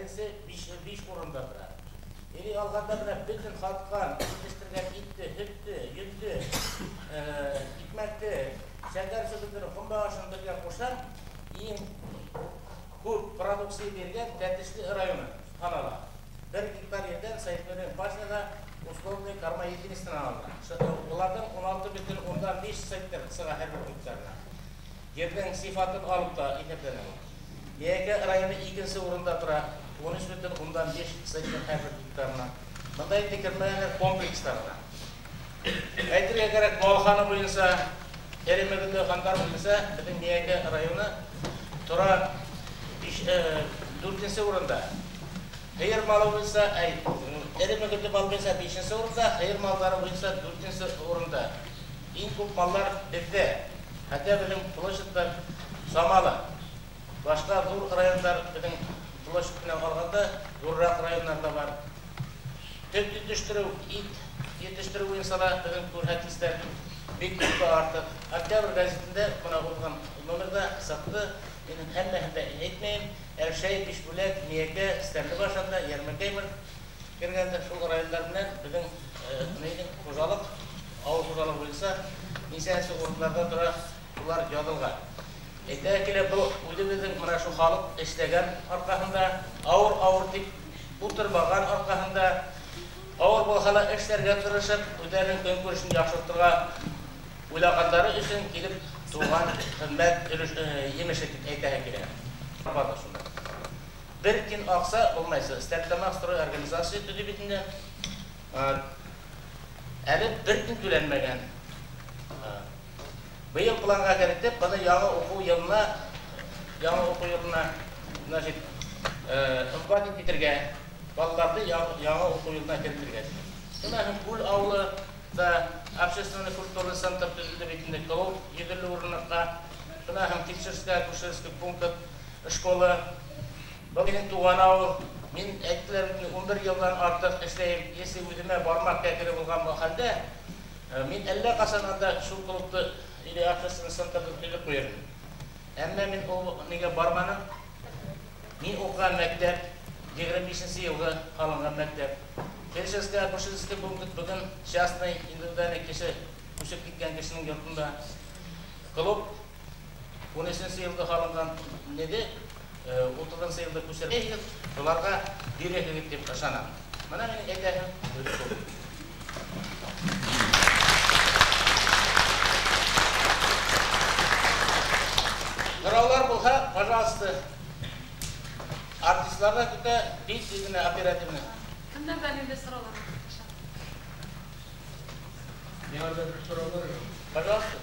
Беренсе 5 урында тора. Или алғанда менә бөтөн һатҡан, етештергән итте, һөттө, йөндө, икмәкте, шәкәр сөгөлдөрө, ҡомбағашын бергә ҡушһаң, иң күп продукция биргән Тәтешле районы һанала. 1 гектар ерҙән центнерҙән башняға условный корма единицаһынан алына. Уларҙың 16,5 центнер сыға һәр бер гектарына. Ерҙең сифатын алып та иҫәпләнә ул. Миәкә районы икенсе урында тора, 13,5 центнер һәр бер гектарына. Бында инде кермәгәндәр комплекстарына. Әйтергә кәрәк, малхана буйынса, эре мөгөҙлө хайуандар буйынса беҙҙең Миәкә районы тора 4-нсе урында. Һыйыр малы буйынса, эре мөгөҙлө мал буйынса 5-нсе урында, һыйыр малдары буйынса 4-нсе урында. Иң күп маллар беҙҙә. Хәтта беҙҙең площадьтар самалы. Башҡа ҙур райондар беҙҙең площадь менән алғанда ҙурыраҡ райондар ҙа бар. Һөт етештереү, ит етештереү буйынса ла беҙҙең күрһәткестәр бик күпкә артыҡ. Октябрь гәзитендә бына уҙған номерҙа сыҡты. Мин һәммәһен дә әйтмәйем. Әлшәй, Бишбүләк, Миәкә, Стәрлебаш анда, Йәрмәкәй бер кергәндә шул райондар менән беҙҙең нейҙең хужалыҡ, ауыл хужалығы буйынса нисәнсе урындарҙа тора, улар яҙылған. Әйтә килә, был үҙебеҙҙең мына шул халыҡ эшләгән арҡаһында, ауыр-ауыр тип ултырмаған арҡаһында, ауыр булһа ла эшләргә тырышып, үҙҙәренең көнкүрешен яҡшыртырға уйлағандары өсөн килеп тыуған хеҙмәт емеше тип әйтәһе килә. Бер тин аҡса булмайса, Стәрлетамаҡ строй организация төҙөй бит инде. Әле бер тин түләнмәгән. Быйыл планға керетеп, быны яңы уҡыу йылына, яңы уҡыу йылына, значит, оплатить итергә, балаларҙы яңы уҡыу йылына керетергә. Бына һәм Күл ауылы да общественный культурный центр төҙөлдө бит инде, клуб 150 урынлыҡҡа. Бына һәм фельдшерская, акушерский пункт, школа. Был минең тыуған ауыл. Мин әйттеләр, мин 11 йылдан артыҡ эшләйем. Если үҙемә бармаҡ кәкере булған был хәлдә, мин әллә ҡасан анда шул клубты или общественный центрды төҙөп ҡуйырмын. Әммә мин ул нигә барманым? Мин уҡыған мәктәп, 25 йылғы һалынған мәктәп. Фельдшерская, акушерский пункт бөгөн частный, индивидуальный кеше күсеп киткән кешенең йортонда. Клуб 13 йылда һалынған неде, 30 йылда күсереп, уларға бирәһегеҙ тип ышанам. Бына минең әйтәһем шул. Һораулар булһа, пожалуйста. Артистлар да көтә, бик тиҙ генә оперативно. Кемдәрҙән инде сораулар? Миңа да бер сораулар юк. Пожалуйста.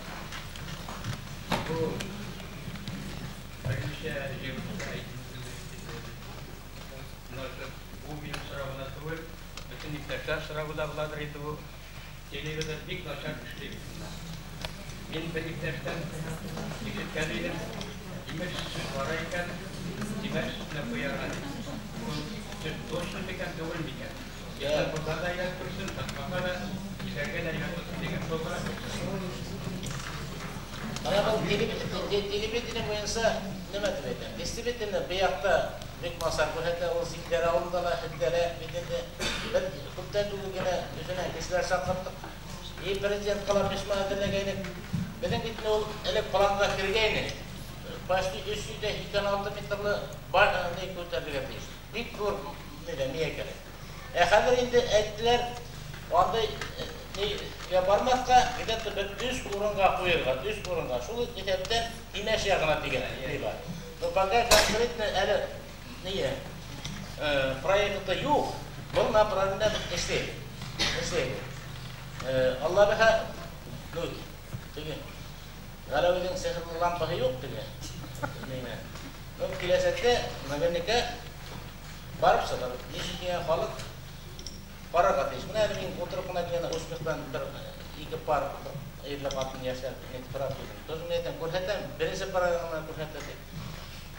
Бу берничә җир бу минем сорау гына түгел, бөтен иптәшләр соравы да буладыр инде бу. Телевизор бик начар эшли. Мин бер иптәштән ишеткән идем, имеш сүз бара икән, димәк сүзне куярга дип. Ул сүз точно микән, түгел микән? Яшәр булса да әйләнеп күрсен, сатмаса да, ишәргә дә әйләнеп күрсен дигән шул бара. Бына был телевидение буйынса нимә тип әйтәм? Действительно, был яҡта бик насар күрһәтә, ул Зиндәр ауылында ла, һеҙҙә лә бит инде. Беҙ күптән түгел генә Өфөнән кешеләр саҡырттыҡ. И президент ҡала письмо әҙерләгәйнек. Беҙҙең бит инде ул элек планға кергәйне. Почти өс йөҙ ҙә һикһән алты метрлы ни күтәрелергә тейеш. Бик ҙур нидә, ни икән. Ә хәҙер инде әйттеләр, андай нигә бармаҫҡа, где-то бер өс урынға ҡуйырға, өс урынға. Шул иҫәптән Тимәш яғына тигән ни бар. Но пока конкретно әле проекты юҡ, был направлениедә беҙ эшләйбеҙ. Эшләйбеҙ. Алла бирһә, ну, теге Ғәләүҙең сихырлы лампаһы юҡ теге. Нимә? Ну, киләсәктә наверняка барып сығыр. Нисек тигән халыҡ барырға тейеш. Бына әле мин ултырып ҡына килгәндә Успехтан бер ике пар ирле ҡатын йәштәр нитеп һорап килдем. Тоже мин әйтәм, күрһәтәм, беренсе программаны күрһәтә ти.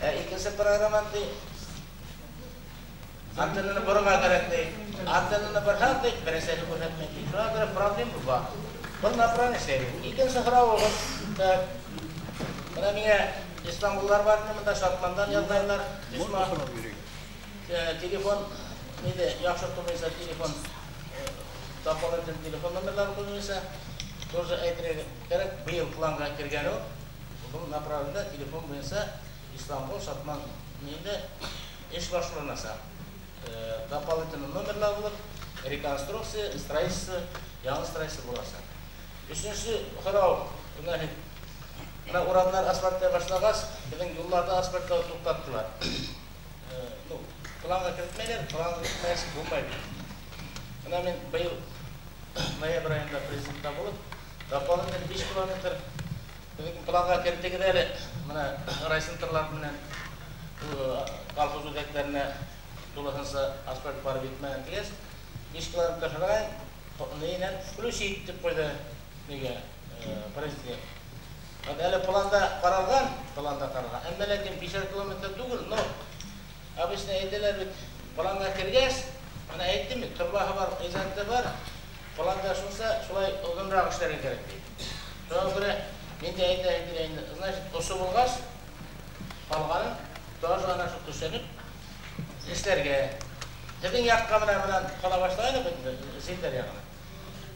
Ә икенсе программаны ти, антеннаны борорға кәрәк ти. Антеннаны борһаң ти, беренсеһен күрһәтмәй ти. Шуға күрә проблема бар. Был направление эшләйбеҙ. Икенсе һорауығыҙ, так, бына миңә Истанбуллар бар ине, бында Шатмандан яҙғайнылар. Письма. Телефон нейҙе яҡшыртыу буйынса телефон дополнительный телефон номерлары ҡуйыу буйынса тоже әйтергә кәрәк, быйыл планға кергән ул. Был направлениедә телефон буйынса Исламғол Шатман нейҙе эш башланасаҡ. Дополнительный номерлар булыр, реконструкция, строительство, яңы строительство буласаҡ. Өсөнсө һорау, бына урамдар асфальтлай башлағас, беҙҙең юлларҙы асфальтлау туҡтаттылар. Ну, планға керетмәйҙәр, планға керетмәйсә булмай бит. Бына мин быйыл ноябрь айында президентта булып, дополнительный 5 километр беҙҙең планға керттегеҙ әле, бына райцентрлар менән колхоз үҙәктәренә тулыһынса асфальт барып етмәгән тигәс, 5 километр һорайым, нейенән включить тип ҡуйҙы нигә президент. Әле планда ҡаралған, планда ҡаралған. Әммә ләкин 5 километр түгел, но обычно әйтәләр бит, планға кергәс, бына әйттем бит, торбаһы бар, изанты бар, планда шунса шулай оҙонораҡ эшләргә кәрәк ти. Шуға күрә мин дә әйтә инде, значит, ошо булғас, ҡалғанын тоже ана шул төшөнөп эшләргә. Һеҙҙең яҡҡа бына ҡала башлайны бит инде, Зилдәр яғына.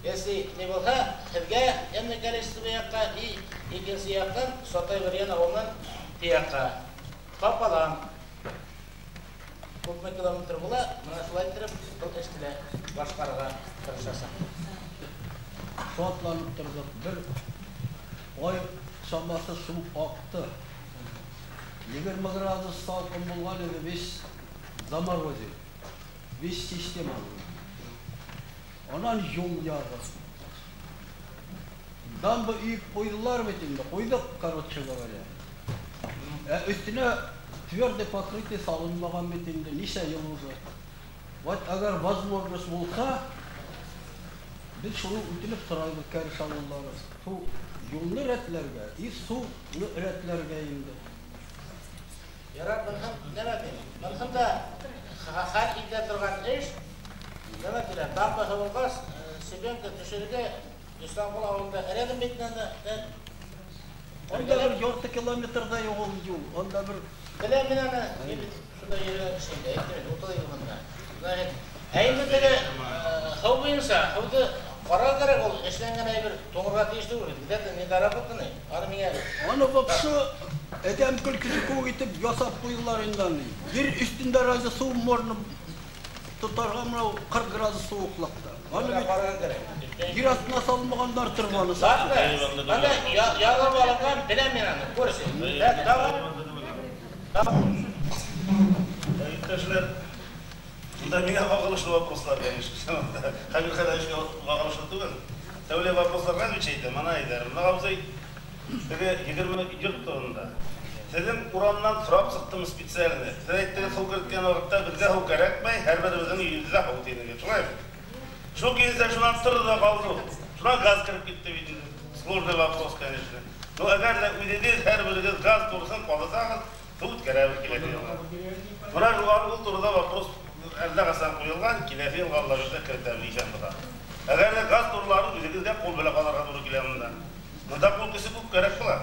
Если не булһа, һеҙгә энное количество яҡҡа и икенсе яҡтан Сотай Варьян ауылынан тияҡҡа. Пополам. Күпме километр була, бына шулай иттереп был эште лә башҡарырға тырышасаҡ. Шатланып торҙоҡ. Бер ай самасы һыу аҡты. 20 градус һалҡын булған ине, весь заморозил. Весь система. Анан юл яғы. Дамба өйөп ҡуйҙылар бит инде. Ҡуйҙыҡ, короче говоря. Ә өҫтөнә твердый покрытие салынмаған бит инде. Нисә йыл уже. Вот әгәр возможность булһа, беҙ шуны үтенеп торайбыҙ Кәреш ауылдары. Шул юлны рәтләргә и һыуны рәтләргә инде. Ярар, бынһын, нәмә тим? Бынһын да хәл итә торған эш, нәмә тиләр? Дамба һыуылғас, себенка төшөргә Исламғол ауылында рядом бит инде. Унда бер ярты километрҙа юҡ ул юл. Унда бер Беләм мин аны, мин бит шунда йөрөгән кеше инде, әйттем бит, 30 йыл бында. Значит, ә инде теге һыу буйынса, һыуҙы ҡарарға кәрәк, ул эшләнгән әйбер туңырға тейеш түгел бит. Где-то недоработанный. Аны миңә Аны вообще әҙәм көлкөһө кеүек итеп яһап ҡуйҙылар инде аны. Ер өҫтөндә разве һыу можно тотарға мынау 40 градус һыуыҡлыҡта. Аны бит ҡарарға кәрәк. Ер аҫтына салынмағандар торғаны. Ладно, анда яҙып алынған, беләм мин аны, күрше. Иптәшләр, бында миңә ҡағылышлы вопрослар, конечно. Хәбир Хәдәевичкә ҡағылышлы түгел. Тәүлә вопросларға отвечать итәм, ана әйҙәр. Бына абзый, теге 20 йорт турында. Һеҙҙең урамдан һорап сыҡтым специально. Һеҙ әйттегеҙ, һыу керткән ваҡытта беҙгә һыу кәрәкмәй, һәр беребеҙҙең өйөбөҙҙә һыу тинегеҙ. Шулай бит? Шул килсә, шунан торҙо ҙа ҡалды. Шунан газ кереп китте бит инде. Сложный вопрос, конечно. Но әгәр ҙә үҙегеҙ һәр берегеҙ газ тураһын ҡалдырһағыҙ, һыу үткәрәбеҙ киләһе йылға. Бына ул турала вопрос әллә ҡасан ҡуйылған, киләһе йылға Алла бирһә керетәбеҙ ишанлыға. Әгәр ҙә газ тураларын үҙегеҙгә ҡул белән ҡалырға тура килә бында. Бында ҡул көсө күп кәрәк була.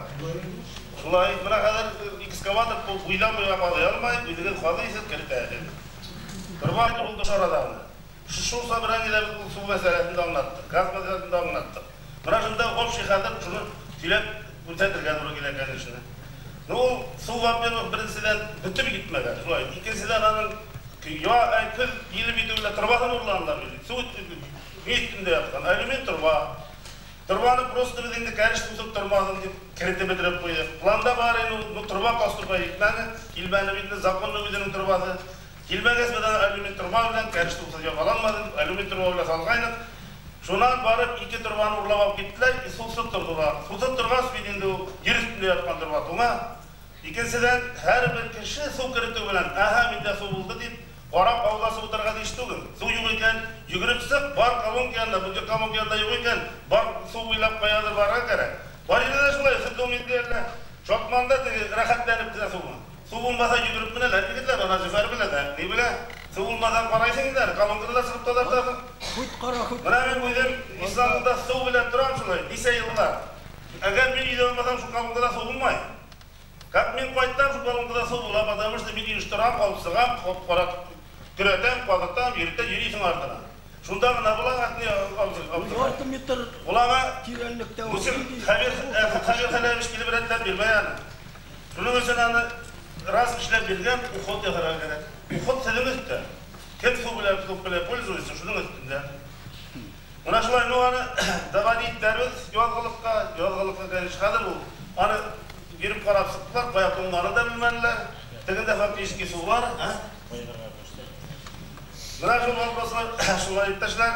Шулай, бына хәҙер экскаватор ҡул буйҙан-буйға ҡаҙый алмай, үҙегеҙ ҡаҙыйһыҙ, керетәһегеҙ. Торба булды арала. Шул собраниелә беҙ ул һыу мәсьәләһен дә аңлаттыҡ, газ мәсьәләһен дә аңлаттыҡ. Бына шунда общий хәҙер шуны һөйләп күрһәтергә тура килә, конечно. Ну, ул һыу, во-первых, беренсенән бөтөп китмәгән, шулай. Икенсенән аның я көҙ килеп етеү белән торбаһын урланылар бит. Һыу өҫтөндә ятҡан алюмин торба. Торбаны просто беҙ инде кәреш тотоп тормаһын тип керетеп бөтөрөп ҡуйҙыҡ. Планда бар ине, ул торба поступа етмәне, килмәне бит инде, законный үҙенең торбаһы. Килмәгәс беҙ аны алюмин торба белән кәреш тотоп япаланманы, алюмин торба белән салғайныҡ. Шунан барып ике торбаны урлап алып киттеләр, и һыуһыҙ торҙолар. Һыуһыҙ торғас бит инде ул ер өҫтөндә ятҡан торба туңа. Икенсенән, һәр бер кеше һыу керетеү белән, әһә, миндә һыу булды тип, ҡарап ауҙа һыу утырға тейеш түгел. Һыу юҡ икән, йүгереп сыҡ, бар колонка янында, был колонка янында юҡ икән, бар һыу буйлап ҡаяҙыр барырға кәрәк. Бар ерҙә лә шулай, һыу миндә әллә Шатманда теге рәхәтләнеп кенә һыу. Һыу булмаһа йүгереп менәләр, егетләр, ана Зөфәр белә дә, ни белә. Һыу булмаһа ҡарайһың инде, колонканы ла сығып таҙартаһың. Хуть ҡара, хуть. Бына мин үҙем Исламда һыу белән торам шулай, нисә йыллар. Әгәр мин өйҙә булмаһам, шул колонкала һыу булмай. Как мин ҡайтам, шул колонкала һыу була, потому что мин йыйыштырам, алып сығам, ҡарап Көрәтәм, ҡаҙытам, йөрөтә йөрөйһөң артынан. Шунда ғына була ни абзый. Ярты метр Улаға тирәнлектә ул. Мусин Хәбир Хәләвич килеп рәтләп бирмәй аны. Шуның өсөн аны раз эшләп биргән, уход яһарға кәрәк. Уход һеҙҙең өҫтә. Кем һыу белән пользуется, шуның өҫтөндә. Мына шулай, ну аны доводить итәрбеҙ яҙғылыҡҡа, конечно, хәҙер ул. Аны йөрөп ҡарап сыҡтылар, ҡая туңғанын да белмәнеләр. Тегендә фактически сыу бар, ә? Мына шул вопрослар, шулай иптәшләр.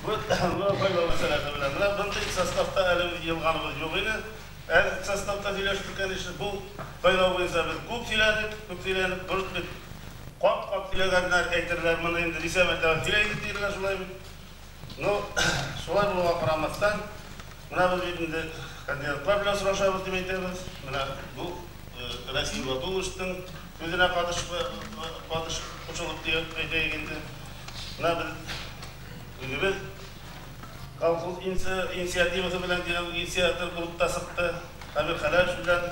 Бу һайлау мәсьәләһе белән. Мына бындай составта әле йыйылғаныбыҙ юҡ ине. Әле составта һөйләштек, конечно, был һайлау буйынса беҙ күп һөйләнек, бер бит ҡат-ҡат һөйләгәндәр, әйтерҙәр, быны инде нисә мәртәбә һөйләйбеҙ тиерләр, шулай бит. Ну, шулай булыуға ҡарамаҫтан, мына беҙ бит инде кандидатлар белән осрашабыҙ тип әйтәбеҙ. Мына был Рәсим Батуловичтың үҙенә ҡатыш ҡушылып тип әйтәйек инде. Мына беҙ үҙебеҙ колхоз инициативаһы белән дигән инициатор булып та сыҡты. Хәбир Хәләвич белән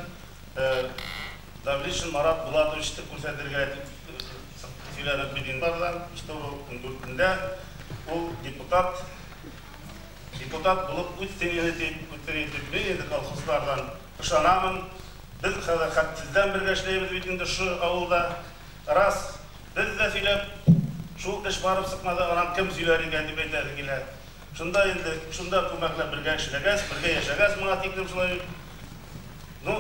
Давлетшин Марат Булатовичты күрһәтергә тип һөйләнеп бит инде. Что ул 14-ндә ул депутат булып үтте тип, мин инде колхозларҙан ышанамын. Беҙ хәҙер хәтсеҙҙән бергә эшләйбеҙ бит инде ошо ауылда. Рас, беҙ ҙә һөйләп, шул эш барып сыҡмаҙы, анан кем һөйләр икән тип әйтәһе килә. Шунда инде, шунда күмәкләп бергә эшләгәс, бергә йәшәгәс, моңа тиклем шулай. Ну,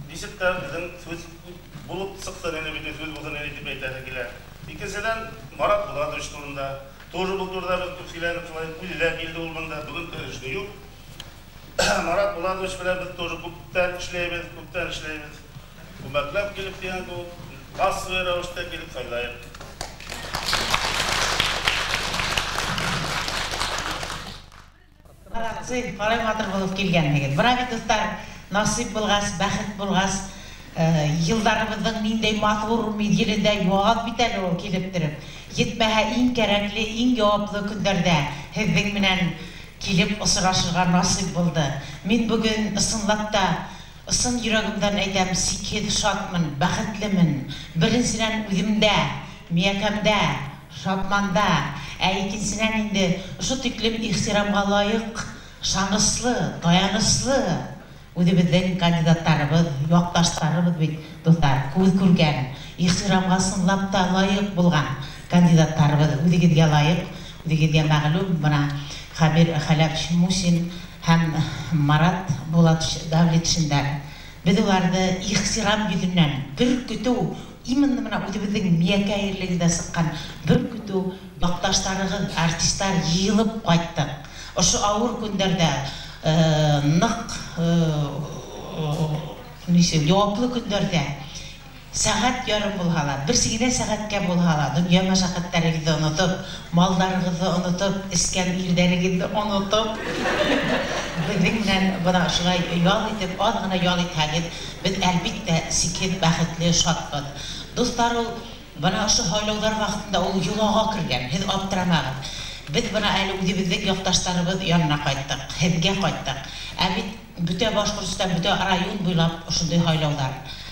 нисек тә беҙҙең һүҙ булып сыҡһын инде бит, һүҙ булһын инде тип әйтәһе килә. Икенсенән, Марат Булатович турында, тоже был турында беҙ күп һөйләнеп шулай, үҙе лә килде ул бында, бөгөн эшне юҡ. Марат Булатович белән беҙ тоже күптән эшләйбеҙ, Күмәкләп килеп тигән кеүек, массовый рәүештә килеп һайлайыҡ. Молодцы, ҡалай матур булып килгәнһегеҙ. Бына бит, дуҫтар, насип булғас, бәхет булғас, йылдарыбыҙҙың ниндәй матур миҙгелендә яҙ бит әле ул килеп тороп. Етмәһә иң кәрәкле, иң яуаплы көндәрҙә һеҙҙең менән килеп осрашырға насип булды. Мин бөгөн ысынлап та, ысын йөрәгемдән әйтәм, сикһеҙ шатмын, бәхетлемен. Беренсенән үҙемдә, миәкәмдә, Шатманда, ә икенсенән инде ошо тиклем ихтирамға лайыҡ, ышаныслы, таяныслы үҙебеҙҙең кандидаттарыбыҙ, яҡташтарыбыҙ бит, дуҫтар, күҙ күргән, ихтирамға ысынлап та лайыҡ булған кандидаттарыбыҙ үҙегеҙгә лайыҡ, үҙегеҙгә мәғлүм. Бына Хәбир Хәләфович Мусин һәм Марат Булатович Давлетшиндар. Беҙ уларҙы ихтирам йөҙөнән бер көтөү, именно бына үҙебеҙҙең миәкә ерлегендә сыҡҡан бер көтөү яҡташтарығыҙ, артистар йыйылып ҡайттыҡ. Ошо ауыр көндәрҙә, ныҡ, нисек, яуаплы көндәрҙә сәғәт ярым булһа ла, бер сигенә сәғәткә булһа ла, донъя мәшәҡәттәрегеҙҙе онотоп, малдарығыҙҙы онотоп, эскән ирҙәрегеҙҙе онотоп, беҙҙең менән бына шулай ял итеп, аҙ ғына ял итһәгеҙ, беҙ әлбиттә сикһеҙ бәхетле, шатбыҙ. Дуҫтар, ул бына ошо һайлауҙар ваҡытында ул йолаға кергән, һеҙ аптырамағыҙ. Беҙ бына әле үҙебеҙҙең яҡташтарыбыҙ янына ҡайттыҡ, һеҙгә ҡайттыҡ. Ә бит бөтә Башҡортостан, бөтә район буйлап ошондай һайлауҙар.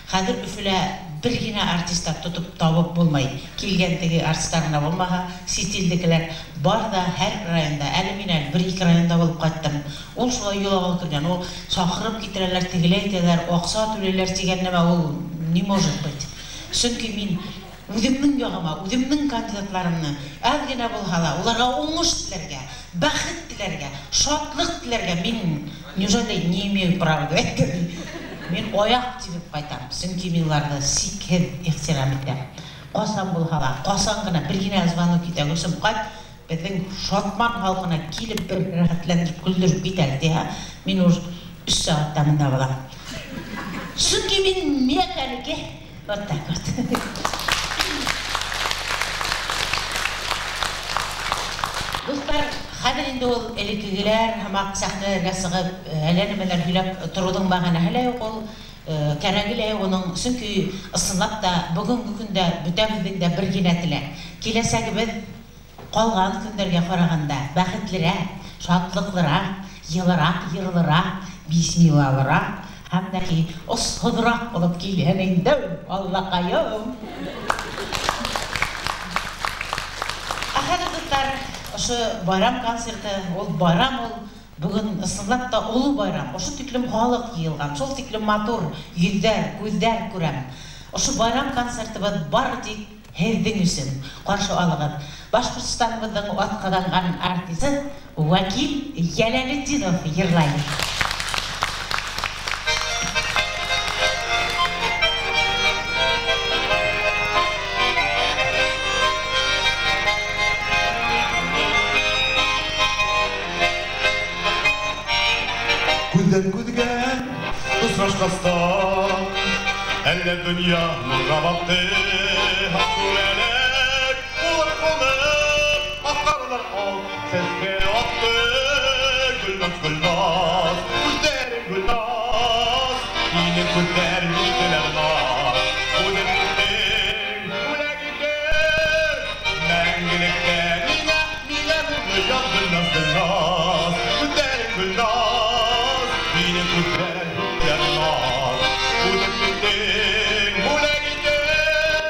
Хәҙер Өфөлә бер генә артист та тотоп табып булмай. Килгән теге артисттар ғына булмаһа, сит илдекеләр бар ҙа һәр районда. Әле мин әле бер-ике районда булып ҡайттым. Ул шулай йолаға кергән, ул саҡырып китерәләр, тегеләй итәләр, аҡса түләйләр тигән нәмә ул не может быть. Сөнки мин үҙемдең яғыма, үҙемдең кандидатларымны әҙ генә булһа ла, уларға уңыш теләргә, бәхет теләргә, шатлыҡ теләргә мин неужели не имею права тип әйткән. Мин аяҡ тибеп ҡайтам, сөнки мин уларҙы сикһеҙ ихтирам итәм. Ҡасан булһа ла, ҡасан ғына бер генә звонок итә, Гөлсөм, ҡайт, беҙҙең Шатман халҡына килеп бер рәхәтләндереп, көлдөрөп кит әле тиһә, мин уж 3 сәғәттә бында булам. Сөнки мин миәкәнеке. Вот так вот. Дуҫтар, хәҙер инде ул элеккегеләр һымаҡ сәхнәләргә сығып, әллә нәмәләр һөйләп тороуҙың мәғәнәһе лә юҡ ул, кәрәге лә юҡ уның. Сөнки ысынлап та бөгөнгө көндә бөтәбеҙҙең дә бер генә теләк. Киләсәгебеҙ ҡалған көндәргә ҡарағанда бәхетлерәк, шатлыҡлыраҡ, йылыраҡ, йырлыраҡ, бисмиллалыраҡ һәм дә ки осһоҙораҡ булып килһен инде, Аллаҡайым. Ошо байрам концерты, ул байрам ул бөгөн ысынлап та оло байрам. Ошо тиклем халыҡ йыйылған, шул тиклем матур йөҙҙәр, күҙҙәр күрәм. Ошо байрам концертыбыҙ бары тик һеҙҙең өсөн. Ҡаршы алығыҙ. Башҡортостаныбыҙҙың атҡаҙанған артисы Вәкил Йәләлетдинов йырлай. Күҙҙән күҙгә осрашҡастан әллә донъя нурға батты, Аҡ булып ҡунып, аҡҡарлар аҡ сәскә атты. Гөлназ, Гөлназ, күҙҙәрең Гөлназ, һинең күҙҙәр иттеләр наз. Үҙең иттең, бүләк иттең, мәңгелеккә миңә, миңә нурлы яҙ. Гөлназ, Гөлназ, күҙҙәрең Гөлназ, һинең күҙҙәр иттеләр наз. Үҙең иттең, бүләк иттең,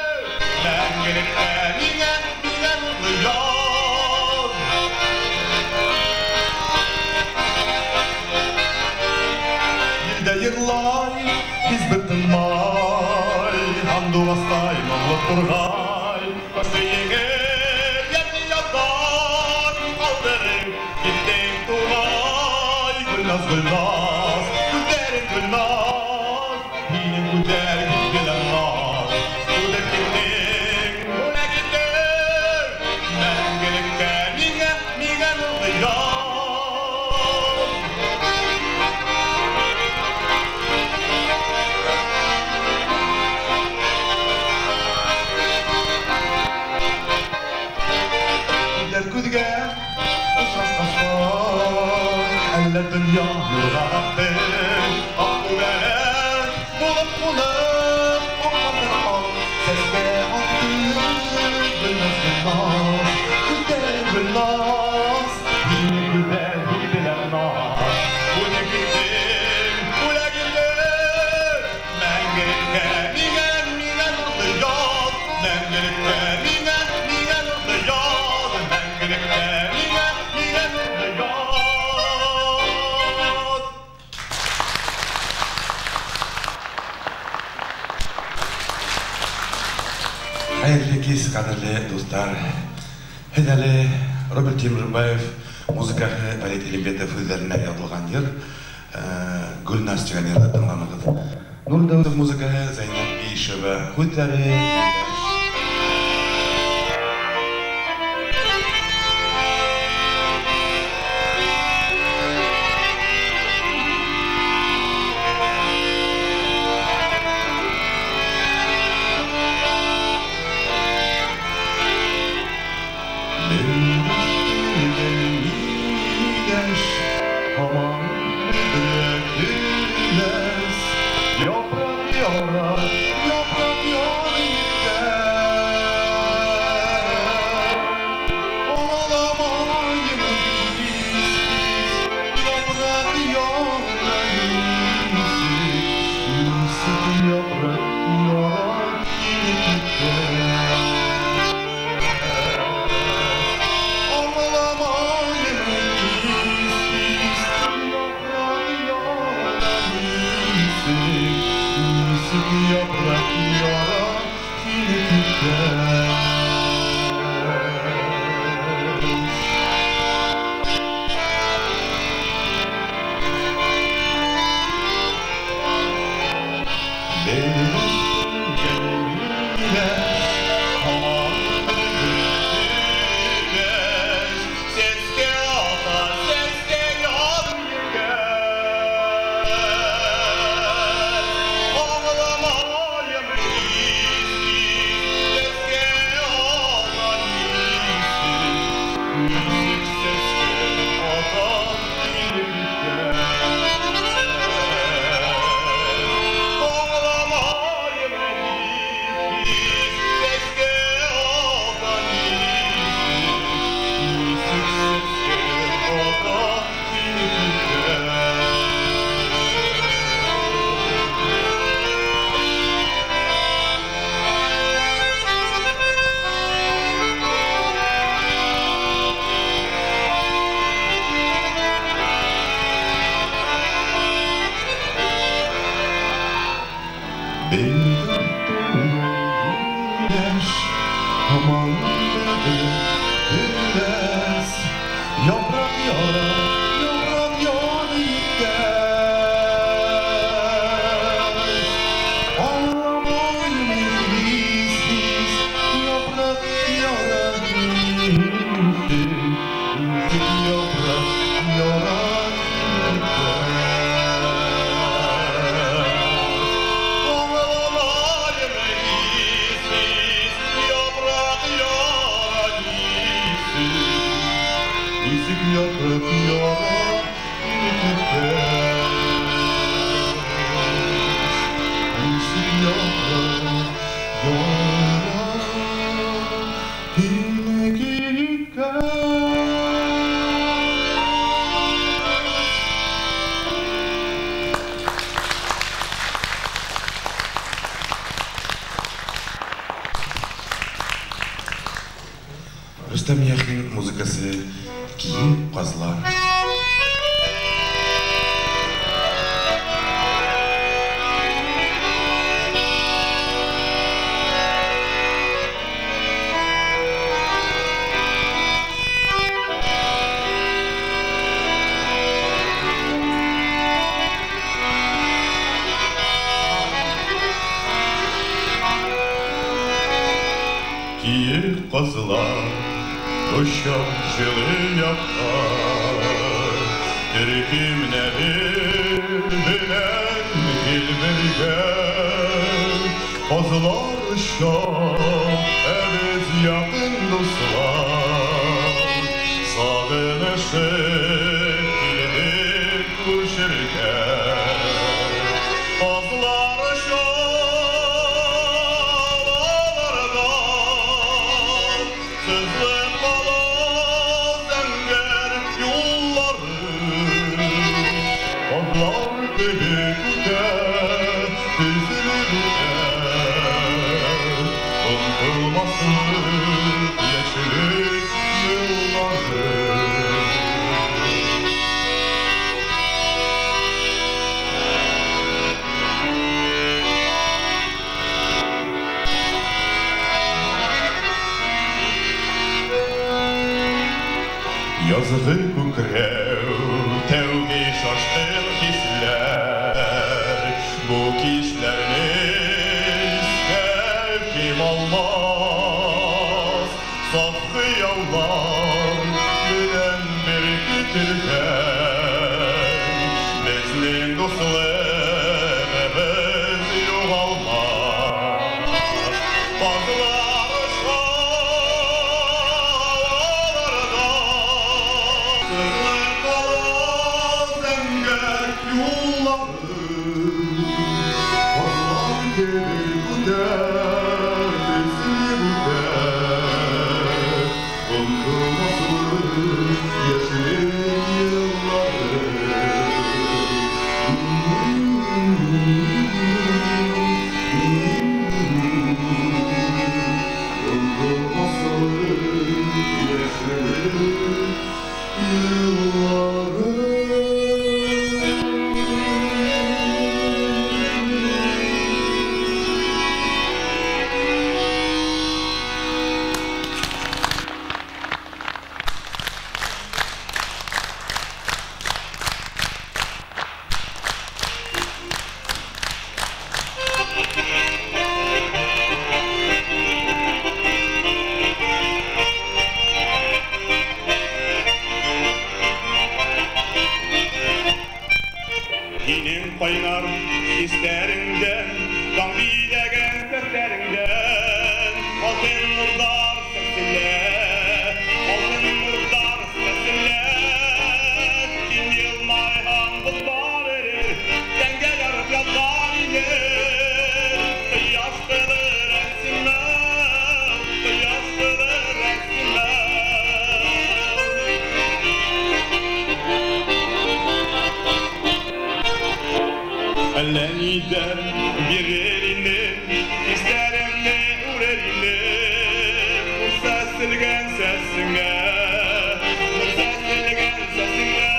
мәңгелеккә миңә, миңә нурлы яҙ. Елдә йырлай, һис бер тынмай, һандуғастай моңло турғай. Башты еңеп, йәнле яҙҙан ҡалдырып киттең туғай. Гөлназ, Гөлназ, күҙҙәрең Гөлназ, һинең күҙҙәр иттеләр наз. Үҙең киттең, бүләк иттең, мәңгелеккә миңә, миңә нурлы яҙ. Күҙҙәр күҙгә осрашҡасан, әллә донъя нурға батты. Аҡ күбәләк булып ҡунып, аҡҡарлар аҡ сәскә атты. Гөлназ, Гөлназ, күҙҙәрең Гөлназ, һинең күҙҙәр һибеләр наз. Үҙең киттең, бүләк иттең, мәңгелеккә миңә, миңә нурлы яҙ. Мәңгелеккә миңә, миңә нурлы яҙ. Мәңгелеккә миңә, миңә нурлы яҙ. Хәйерле кис, ҡәҙерле дуҫтар. Һеҙ әле Роберт Тимербаев музыкаһы Валид Илимбетов һүҙҙәренә яҙылған йыр Гөлназ тигән йырҙы тыңланығыҙ. Нур Дәүетов музыкаһы Зәйнәб Биишева һүҙҙәре. Ağlamayın Бел яшь һаман көләс япрак яра, япрак яра киткән. Аңламайым хиссез япрак яра китте, үсеп япрак яра киткән. Аңламайым хиссез япрак яра китте, үсеп япрак яра киткән. Үсеп япрак яра киткән. Рөстәм Яхин музыкасы, «Киек казлар». Киек казлар очам җылы якка, Төркемнәре белән гел бергә. Казлар оча, ә без якын дуслар, Сагынышып килдек күрешергә. Казлар оча һаваларда, Сызылып кала зәңгәр юллары. Казлар кебек үтә, тезелеп үтә, Онытылмаслык яшьлек еллары. Язгы күкрәү, тәүге шашкын хисләр, Бу кичләрне искә ким алмас. Саф хыяллар белән беркетелгән Безнең дуслыгыбыз югалмас. Казлар оча һаваларда, Сызылып кала зәңгәр юллары. Казлар кебек үтә, тезелеп үтә, Онытылмаслык яшьлек еллары. Онытылмаслык яшьлек еллары. Һинең ҡайнар хистәреңдән, Таң биҙәгән сәстәреңдән Алтын нурҙар сәселә, Алтын нурҙар сәселә. Һин йылмайһаң, боҙҙар эрер, Тәнгә ярып яҙҙар инер. Ҡояш ҡыҙы рәсемә, Ҡояш ҡыҙы рәсемә. Әллә ниҙәр бирер инем, Хистәремде үрер инем. Нур сәселгән сәсеңә, Нур сәселгән сәсеңә.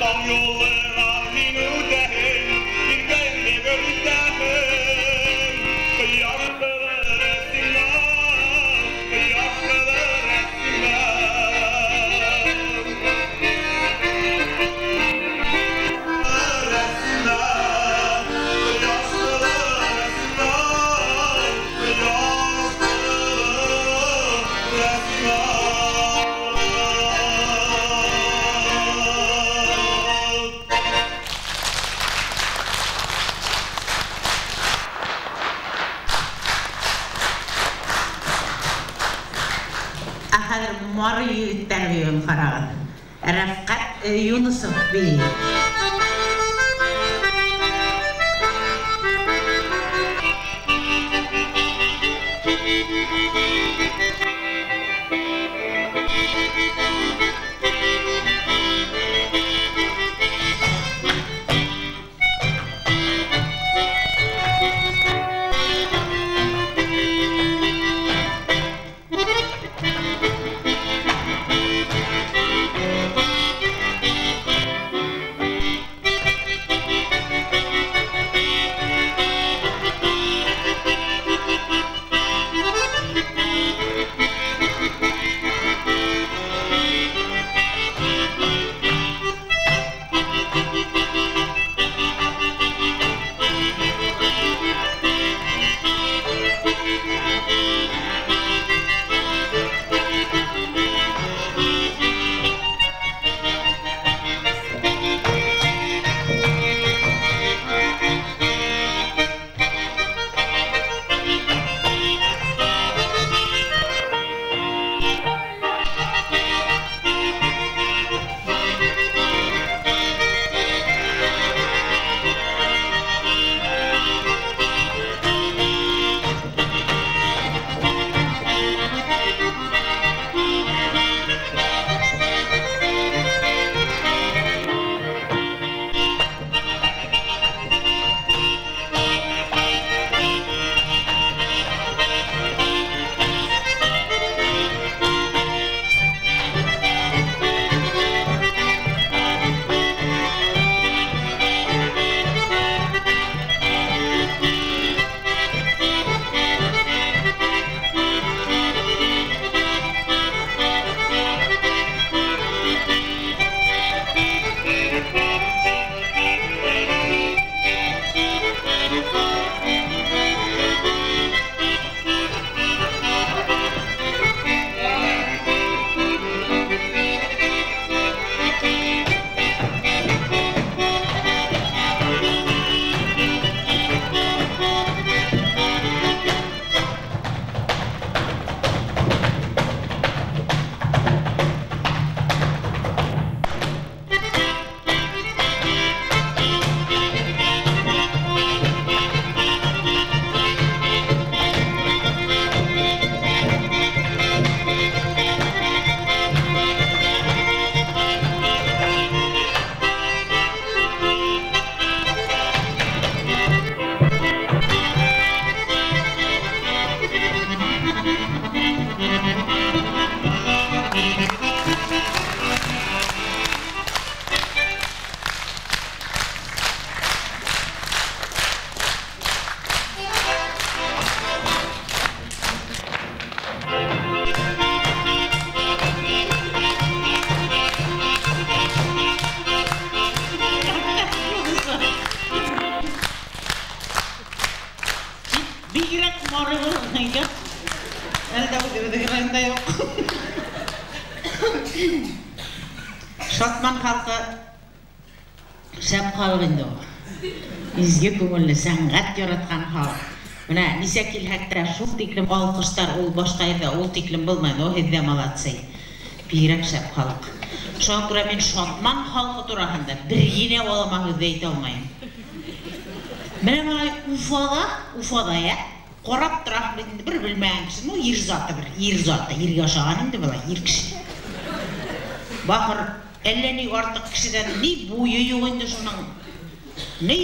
Таң юлыңа һин үтәһең, Иркәңде гөл итәһең. Мары егеттәр бейеүен ҡарағыҙ. Рәфҡәт Юнысов бейей. Шатман халҡы шәп халыҡ инде ул. Изге күңелле, сәнғәт яратҡан халыҡ. Бына нисә килһәк тә шул тиклем алҡыштар ул башҡа ерҙә ул тиклем булмай, но һеҙҙә молодцы. Бигерәк шәп халыҡ. Шуға күрә мин Шатман халҡы тураһында бер генә алама һүҙ әйтә алмайым. Бына малай Уфала, я ҡарап тораһың бит инде, бер белмәгән кеше, ну ир заты бер, ир заты, иргә оҡшаған инде былай, ир кеше. Бахыр әллә ни артыҡ кешедән ни буйы юҡ инде шуның, ни,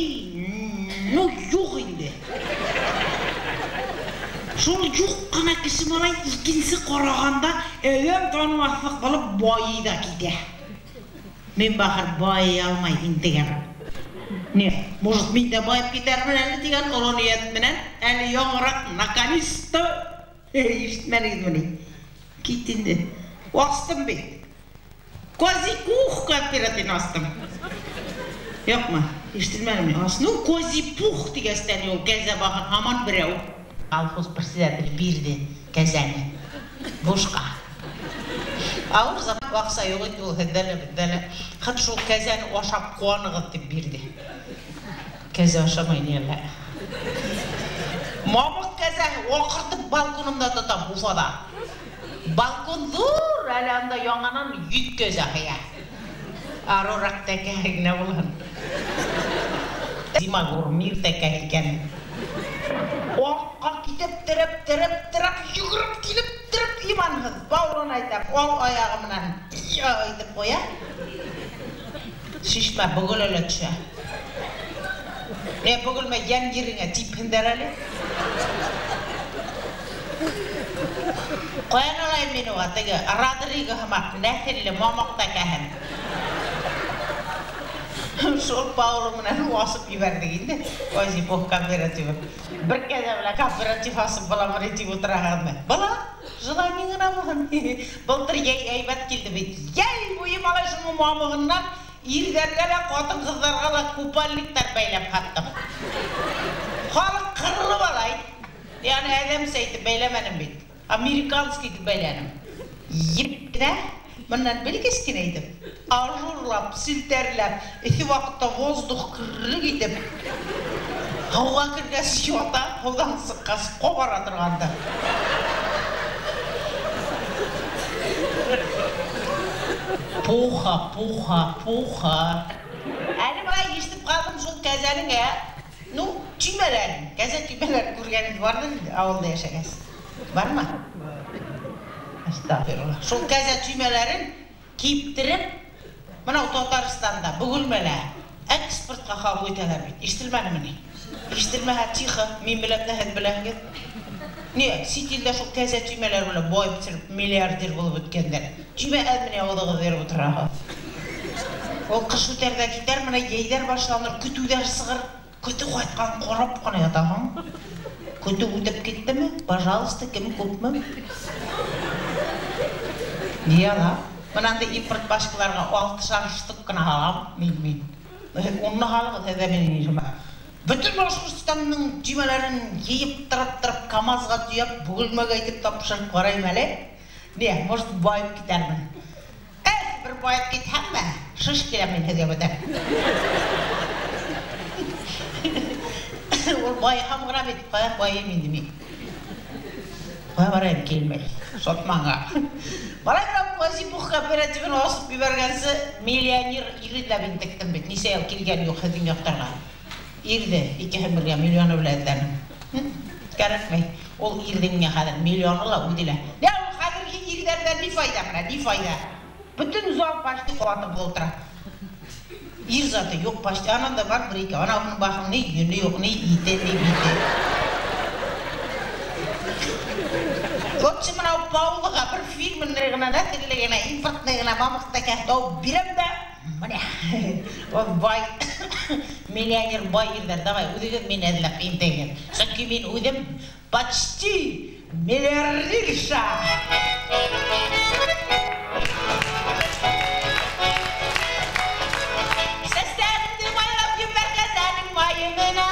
ну юҡ инде. Шул юҡ ҡына кеше малай икенсе ҡарағанда әҙәм танымаҫлыҡ булып байый ҙа китә. Мин бахыр байый алмай интегәм. Не, может, мин дә байып китәрмен әле тигән оло ниәт менән, әле яңыраҡ наконец-то ишетмәнегеҙме ни? Кит инде. Астым бит. Козий пух кооперативын астым. Юҡмы? Ишетелмәнеме? Ну, козий пух тигәстән ул кәзә бахыр һаман берәү. Колхоз председатель бирҙе кәзәне. Бушҡа. Ауыр заман аҡса юҡ инде ул, һеҙҙә лә, беҙҙә лә. Хат шул кәзәне ашап ҡыуанығыҙ тип бирҙе. Кәзә ашамай ни әллә. Мамыҡ кәзәһе аҡыртып балконымда тотам Уфала. Балкон ҙур, әле анда яңынан 100 кәзә һыя. Арыраҡ тәкәһе генә булһын. Зимагур мир тәкәһе икән. Артҡа китеп, терәп, терәп, терәп, йүгереп килеп, терәп, иманһыҙ, бауырын әйтәм, ал аяғы менән итеп ҡуя. Шишмә бөгөлә лә төшә. Не бөгөлмә, йән ереңә типһендәр әле. Ҡаян алайым мин уға, теге Родриго һымаҡ нәҫелле мамыҡ тәкәһен. Шул Пауло менән асып ебәрҙек инде. Озипов кооперативы. Бер кәзә белән кооператив асып буламы ни тип ултыраһығыҙмы? Була, желание генә булһын. Былтыр йәй әйбәт килде бит. Йәй буйы малай шуның мамығыннан ирҙәргә лә, ҡатын-ҡыҙҙарға ла купальниктар бәйләп һаттым. Халыҡ ҡырылып алай. Яғни әҙәмсә итеп бәйләмәнем бит. Американский итеп бәйләнем. Еп кенә, бынан бер кескенә итеп, ажурлап, селтәрләп, эҫе ваҡытта воздух керерлек итеп, һыуға кергәс ята, һыуҙан сыҡҡас ҡабара торғанды. Пуха, пуха, пуха. Әле былай ишетеп ҡалдым шул кәзәнең, ә? Ну, төймәләрен, кәзә төймәләрен күргәнегеҙ барҙыр инде ауылда йәшәгәс. Бармы? Әстәғфирулла. Шул кәзә төймәләрен киптереп, мынау Татарстанда, Бөгөлмәлә экспортҡа ҡабул итәләр бит. Ишетелмәнеме ни? Ишетелмәһә, тихо, мин беләм дә һеҙ беләһегеҙ. Не, сит илдә шул кәзә төймәләр белән байып бөтөрөп, миллиардер булып бөткәндәр. Төймә әҙме ауыҙығыҙ биреп ултыраһығыҙ. Ул ҡыш үтәр ҙә китәр, мына йәйҙәр башланыр, көтөүҙәр сығыр. Көтөү ҡайтҡан ҡарап ҡына ятаһың. Көтөү үтеп киттеме? Пожалуйста, кем күпме? Ни ала? Мынандай импорт башкаларға 6 штук ҡына алам, мин. Унны һалығыҙ, һеҙҙә минең ишемә. Бөтөн Башҡортостандың төймәләрен йыйып тырып-тырып КАМАЗға төйәп, Бөгөлмәгә итеп тапшырып ҡарайым әле. Не, может, байып китәрмен. Эх, бер байып китһәмме, шыш киләм мин һеҙгә бүтән. Ул байыһам ғына бит, ҡая байыйым инде мин. Ҡая барайым килмәй, сатманға. Малай менән Озипов кооперативын асып ебәргәнсе миллионер ире лә интектем бит. Нисә йыл килгән юҡ һеҙҙең яҡтарға. Ирҙе икеһен бергә миллионы белән эҙләнем. Кәрәкмәй. Ул ирҙең миңә хәҙер миллионы ла үҙе лә. Ни ул хәҙерге ирҙәрҙән ни файҙа менә, ни файҙа? Бөтөн зал почти ҡатып ултыра. Ир заты юҡ почти. Анан да бар бер ике. Анауының бахың ни йөнө юҡ, ни ите, ни бите. Лучше мынау Паулыға бер фирменный ғына, нәҫелле генә, импортный ғына мамыҡ тәкә тауып бирәм дә, менә. Ул бай, миллионер бай ирҙәр, давай, үҙегеҙ мине эҙләп интегеҙ. Сөнки мин үҙем почти миллиардерша. Сәстәремде майлап ебәр кәзәнең майы менән,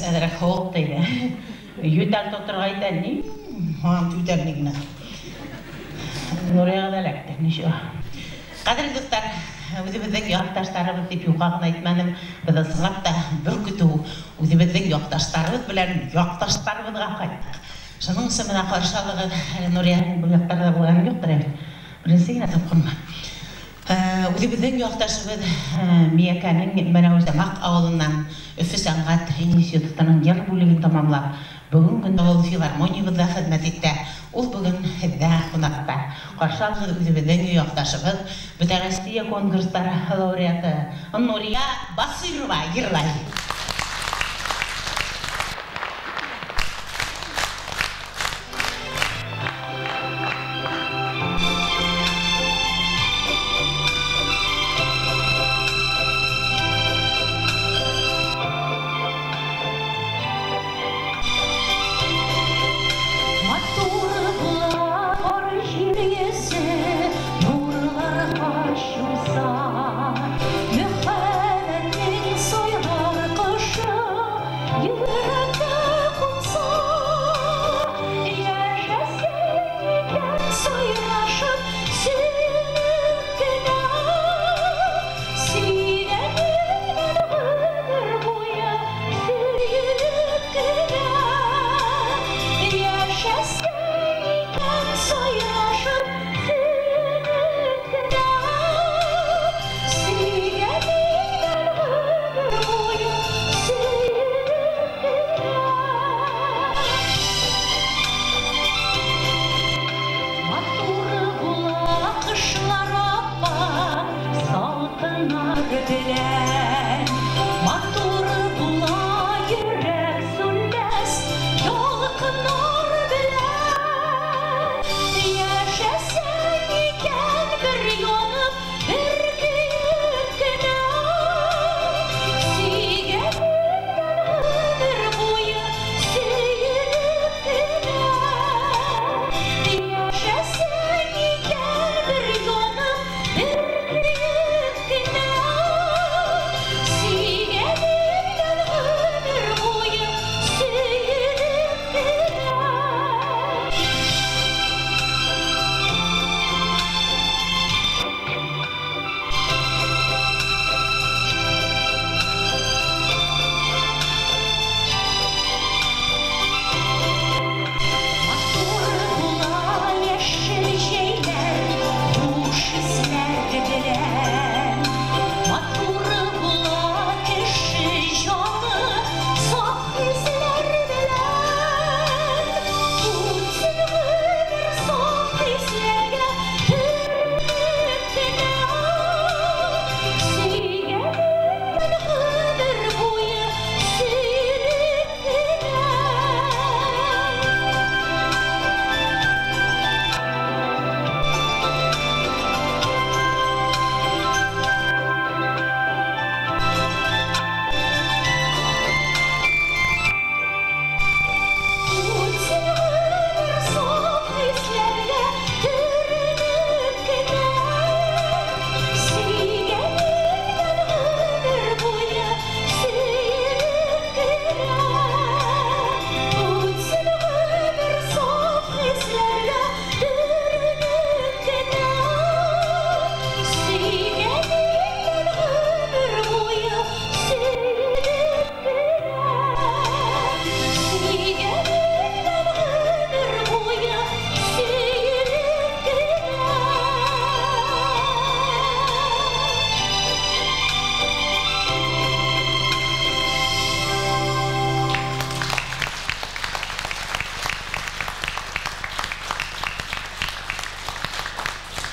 Әҙерәк һыуыҡ тейҙе. Йүтәл тоторға итә, ни? Һанам түтәлне генә. Нурияға ҙа эләкте, ничего. Ҡәҙерле дуҫтар, Үҙебеҙҙең яҡташтарыбыҙ тип юҡҡа ғына әйтмәнем. Беҙ ысынлап та бер көтөү үҙебеҙҙең яҡташтарыбыҙ белән яҡташтарыбыҙға ҡайттыҡ. Шуның өсөн бына ҡаршы алығыҙ. Әле Нурия был яҡтарҙа булғаным юҡтыр әле. Беренсе генә тапҡырмы. Үҙебеҙҙең яҡташыбыҙ Миәкәнең Мәнәүетамаҡ ауылынан Өфө сәнғәт институтының йыр бүлеген тамамлап, бөгөн көндә ул филармониябыҙҙа хеҙмәт итә. Ул бөгөн һеҙҙә ҡунаҡта. Ҡаршы алығыҙ үҙебеҙҙең яҡташыбыҙ, Бөтә Россия конкурстары лауреаты Нурия Басырова йырлай.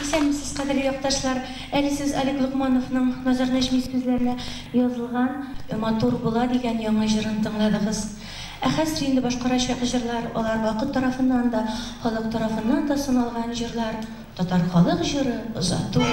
Исәнмесез, кадерле якташлар. Әле сез Олег Локмановның Назар Нәҗми сүзләренә язылган «Матур була» дигән яңа җырын тыңладыгыз. Ә хәзер инде башкарачак җырлар, алар вакыт тарафыннан да, халык тарафыннан да сыналган җырлар, татар халык җыры «Озату».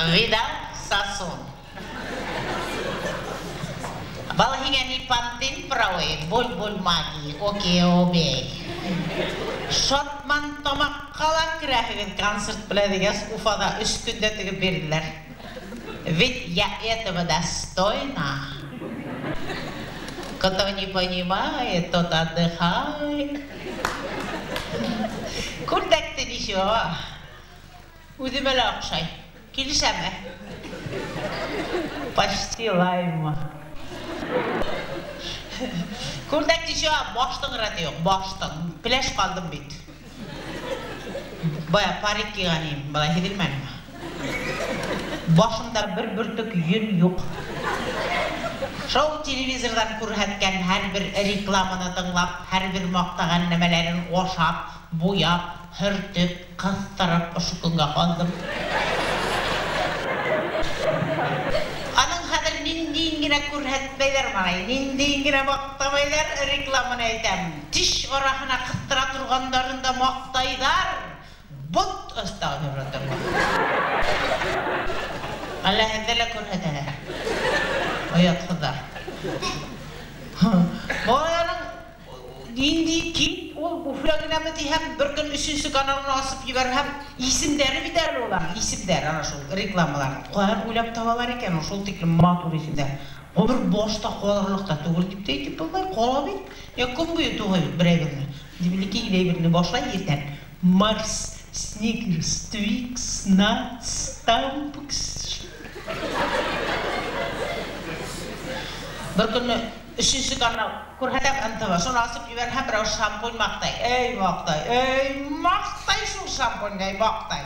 Видал Сасун. Был һиңә ни пантин правый, буль-буль магии, окей, обей. Шотман тамаҡҡа ла керәһегеҙ концерт белән тигәс, Уфала 3 көндә тегеп бирҙеләр. Ведь я этого достойна. Кто не понимает, тот отдыхает. Күлдәкте ничего. Үҙемә лә оҡшай. Килешәме? Почти лайма. Күлдәк ничего, баштың рәте юҡ, баштың. Пеләш ҡалдым бит. Бая парик кейгән инем, былай һиҙелмәнеме? Башымда бер бөртөк йөн юҡ. Шул телевизорҙан күрһәткән һәр бер рекламаны тыңлап, һәр бер маҡтаған нәмәләрен ашап, буяп, һөртөп, ҡыҫтырып ошо көнгә ҡалдым. Аның хәҙер ниндәйен генә күрһәтмәйҙәр малай, ниндәйен генә маҡтамайҙар, рекламаны әйтәм. Теш араһына ҡыҫтыра торғандарын да маҡтайҙар. Бот астағфирулла. Әллә һеҙҙе лә күрһәтәләр. Оятһыҙҙар. Балаларың ниндәй кит, ул Уфа генәме тиһәм, бер көн 3-нсе каналын асып ебәрһәм, исемдәре бит әле уларның, исемдәре ана шул рекламалар. Ҡайҙан уйлап табалар икән, шул тиклем матур исемдәр. Ғүмер башта ҡалырлыҡ та түгел тип тә әйтеп булмай, ҡала бит. Я көн буйы туғай бит берәй берне. Дибелекей генә берне башлай иртән. Марс, Сникерс, Твикс, Натс, Тампкс. Бер көнне 3-нсе канал күрһәтәм НТВ. Шуны асып ебәрһәм, берәү шампунь маҡтай. Эй, маҡтай, эй, маҡтай шул шампунь, эй, маҡтай.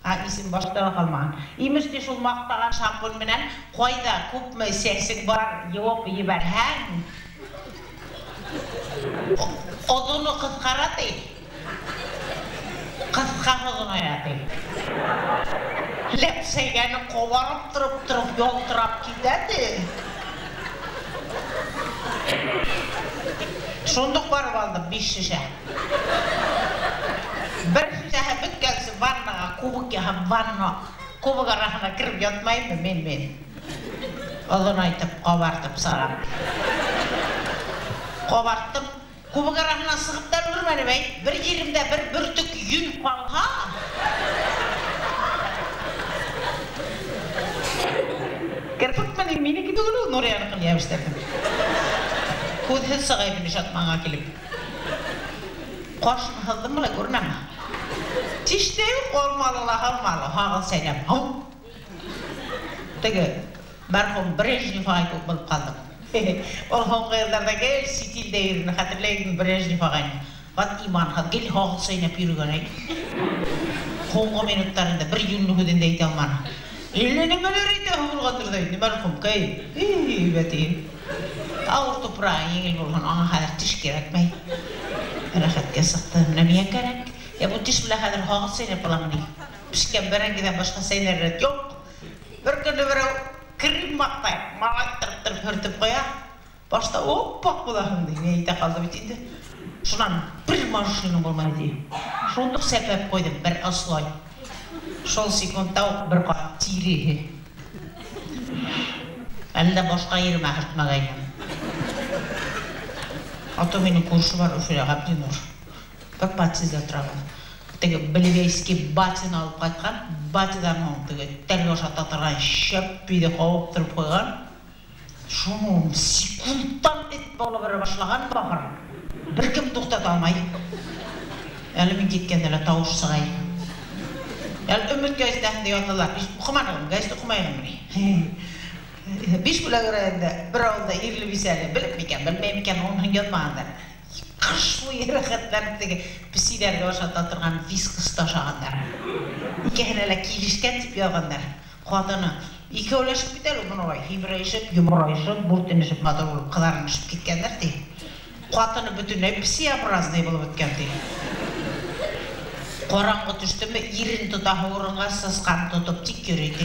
А исем башта ла ҡалмаған. Имеш ти шул маҡтаған шампунь менән ҡайҙа күпме сәсең бар, йыуып ебәрһәң, оҙоно ҡыҫҡара ти. Ҡыҫҡа оҙоная ти. Ләпсәйгәне ҡабарып тороп-тороп ялтырап китә ти. Шундуҡ барып алдым 5 шешә. Бер шешәһе бөткәнсе ваннаға кубок яһап, ванна кубок араһына кереп ятмаймы мин. Оҙонайтып, ҡабартып сығам. Ҡабарттым. Кубок араһына сығып та өлгөрмәнем, әй. Бер еремдә бер бөртөк йөн ҡалһа. Керпек менән минеке түгел ул, Нурияныкын йәбештерҙем. Күҙһеҙ сығайым инде шатманға килеп. Ҡашын һыҙҙым былай, күренәме? Теш тә юҡ, алмалы ла һалмалы, һағыл сәйнәп. Һау. Теге мәрхүм Брежнев ағай кеүек булып ҡалдым. Ул һуңғы йылдарҙа гел сит илдә йөрөнө, хәтерләйем Брежнев ағайны. Ват иманһыҙ, гел һағыл сәйнәп йөрөгән, әй. Һуңғы минуттарында бер йүнле һүҙен дә әйтә алманы. Әллә нимәләр әйтәһе булғандыр ҙа инде, мәрхүм, ҡәй. Эй, бәтей. Ауыр тупрағы еңел булһын, аңа хәҙер теш кәрәкмәй. Рәхәткә сыҡты. Менә миңә кәрәк. Я бу теш белән хәҙер һағыл сәйнәп буламы ни? Пешкән бәрәңгедән башҡа сәйнәр рәт юҡ. Бер көнө берәү крем маҡтай, малайттырып һөртөп ҡуя. Башта оппаҡ булаһың ти, ни әйтә ҡалды бит инде. Шунан бер машина булмай ти. Шундуҡ сәпәп ҡуйҙым бер ослай. Шул секундта уҡ бер ҡат тиреһе. Әллә башҡа еремә һөртмәгәйнем. Ато минең күрше бар Өфөлә, Ғәбдинур. Бер подъезда торабыҙ. Теге Белебейский батин алып ҡайтҡан, батидан һуң теге тәлгә ашата торған шәп өйҙә ҡабып тороп ҡуйған. Шуны секундтан эт бала бара башлаған бахыр. Бер кем туҡтата алмай. Әле мин киткәндә лә тауыш сыға ине. Әле Өмөт гәзитәһендә яҙҙылар. Уҡыманым, гәзит уҡымайым ни. Бишбүләк районында бер ауылда ирле бисәле белеп микән, белмәй микән, уныһын яҙмағандар. Ҡыш буйы рәхәтләнеп теге песиҙәргә ашата торған вискасты ашағандар. Икеһенә лә килешкән тип яҙғандар. Ҡатыны икәүләшеп бит әле бынауай, һимерәйшеп, йоморайшып, бүртенешеп, матур булып ҡыҙарынышып киткәндәр ти. Ҡатыны бөтөнләй песиобразный булып бөткән ти. Ҡараңғы төштөмө, ирен тотаһы урынға сысҡан тотоп тик йөрөй ти.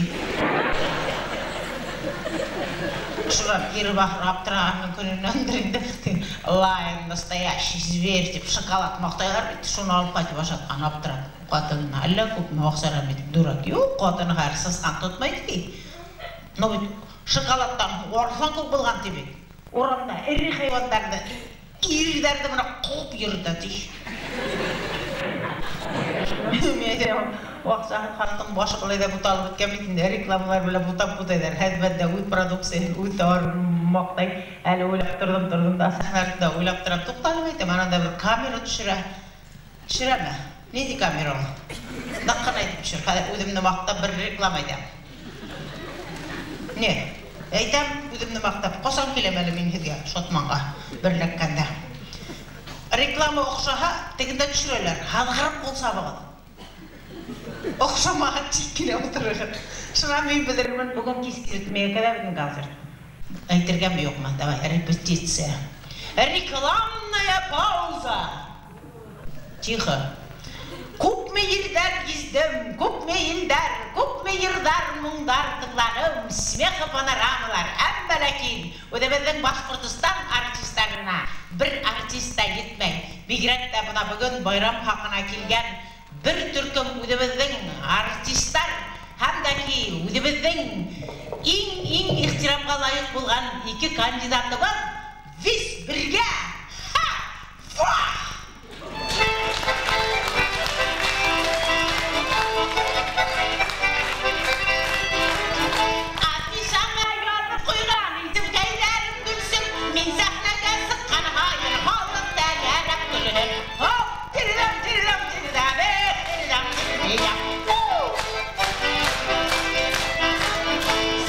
Шунан ире бахыр аптырағанның көнөнәндер инде. Лайон настоящий зверь тип шоколад маҡтайҙар бит, шуны алып ҡайтып ашатҡан аптырап ҡатынына. Әллә күпме аҡсарам бит, дурак. Юҡ, ҡатыны хәҙер сысҡан тотмай ти. Но бит шоколадтан арыҫлан күп булған ти бит. Урамда эре хайуандарҙы, ирҙәрҙе бына ҡыуып йөрөтә ти. Ваҡ халыҡтың башы былай ҙа буталып бөткән бит инде, рекламалар белән бутап бутайҙар. Әлбиттә, үҙ продукцияһын, үҙ тауарын маҡтай. Әле уйлап торҙом, торҙом да сәхнә артында уйлап торам. Туҡталып әйтәм, ананда бер камера төшөрә. Төшөрәме? Ниндәй камера ул? Ныҡ ҡына әйтеп төшөр. Хәҙер үҙемде маҡтап бер реклама әйтәм. Не? Әйтәм, үҙемде маҡтап. Ҡасан киләм әле мин һеҙгә Шотманға берләккәндә. Реклама оҡшаһа, тегендә төшөрәләр. Һыҙғырып ҡул сабығыҙ. Оҡшамаһа, тик кенә ултырығыҙ. Шунан мин белермен, бөгөн кис миңә беҙҙең концерт. Әйтергәме юҡмы? Давай, репетиция. Рекламная пауза. Тихо. Күпме елдәр гиздем, күпме елдәр, күпме йырҙар, моңдар тыңланым, смеха панорамалар. Әммә ләкин үҙебеҙҙең Башҡортостан артистарына бер артист та етмәй. Бигерәк тә бына бөгөн байрам хаҡына килгән бер төркөм үҙебеҙҙең артистар һәм дә ки үҙебеҙҙең иң-иң ихтирамға лайыҡ булған ике кандидатыбыҙ вис бергә. Ха! Фах! Афишаға яҙып ҡуйған исемкәйҙәрем көлсөн, мин сәхнәгә сыҡҡан һайын халыҡ тәгәрәп көлһөн. Хоп, тирҙәм, тирҙәм, тирҙәм, эх, тирҙәм, тирҙәм.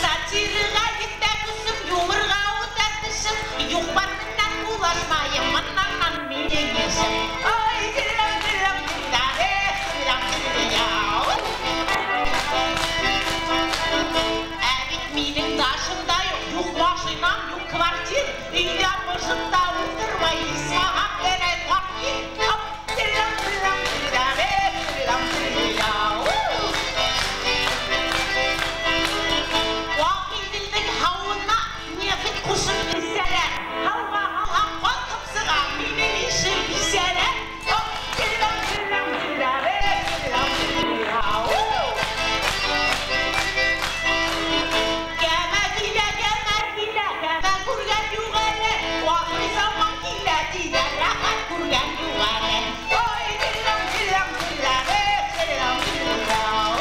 Сатирға етә көсөм, юморға үтә тешем, юҡ-бар менән булашмайым, мыннан минең эшем. Ай, тирҙәм, тирҙәм, тирҙәм, эх, тирҙәм, тирҙәм. Ә бит минең ташым да юҡ, юҡ машинам, юҡ квартир, өйҙә мыжып та ултырмай, исмаһам берәй ҡарт ир. Хоп, тирҙәм, тирҙәм, тирҙәм, эх, тирҙәм, тирҙәм. Ағиҙелдең һыуына нефть ҡушып эсәләр, һыуға һалһаң ҡалҡып сыға минең ише бисәләр. Хоп, тирҙәм, тирҙәм, тирҙәм, эх, тирҙәм, тирҙәм. Кәмә килә, кәмә килә, кәмә күргән юҡ әле. Ахыр заман килә тиҙәр, рәхәт күргән юҡ әле. Ой, тирҙәм, тирҙәм, тирҙәм, эх, тирҙәм, тирҙәм.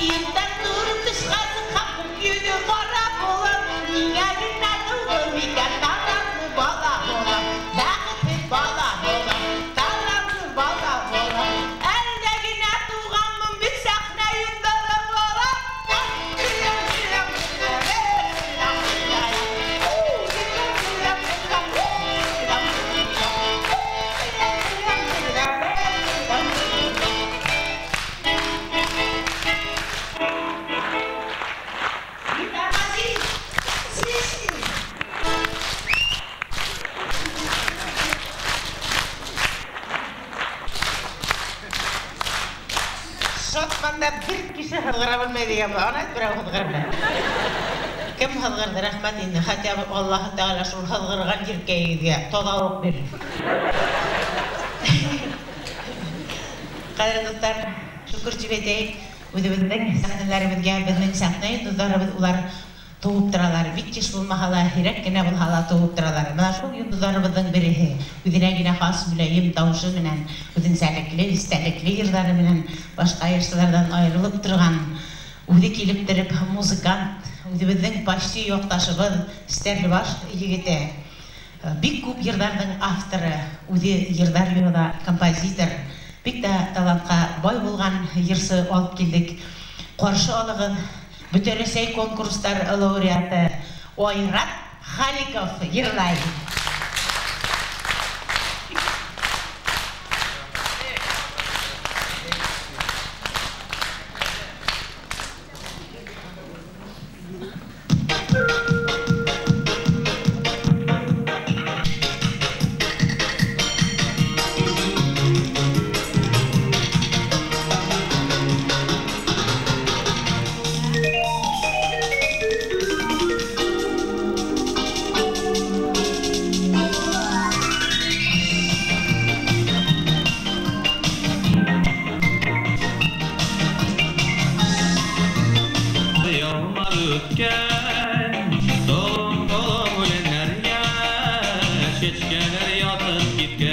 Иртән тороп тышҡа сыҡһам, күк йөҙө ҡара булып, ниңә генә тыуҙым икән, талантлы бала булып, бәхетһеҙ бала булып, талантлы бала булып. Әлдә генә тыуғанмын бит сәхнә йондоҙо булып. Тирҙәм, тирҙәм, тирҙәм, эх, тирҙәм, тирҙәм. Тирҙәм, тирҙәм, тирҙәм, тирҙәм, тирҙәм. Тирҙәм, тирҙәм, эх, тирҙәм, тирҙәм. Не тормози! Свистни! Шотманда бер кеше һыҙғыра белмәй тигән була. Ана берәү һыҙғыра белә. Кем һыҙғырҙы? Рәхмәт инде. Хотя бы Аллаһы Тәғәлә шул һыҙғырған еркәйегеҙгә таҙалыҡ бирер. Ҡәҙерле дуҫтар, шөкөр тип әйтәйек, үҙебеҙҙең сәхнәләребеҙгә, беҙҙең сәхнә йондоҙҙарыбыҙ улар тыуып торалар. Бик йыш булмаһа ла, һирәк кенә булһа ла тыуып торалар. Бына шул йондоҙҙарыбыҙҙың береһе үҙенә генә хас мөләйем тауышы менән, үҙенсәлекле, иҫтәлекле йырҙары менән башҡа йырсыларҙан айырылып торған, үҙе килеп тереп музыкант, үҙебеҙҙең почти яҡташыбыҙ Стәрлебаш егете. Бик күп йырҙарҙың авторы, үҙе йырҙар яҙа, композитор, бик тә талантҡа бай булған йырсы алып килдек. Ҡаршы алығыҙ Бөтә Рәсәй конкурстар лауреаты Айрат Халиков йырлай.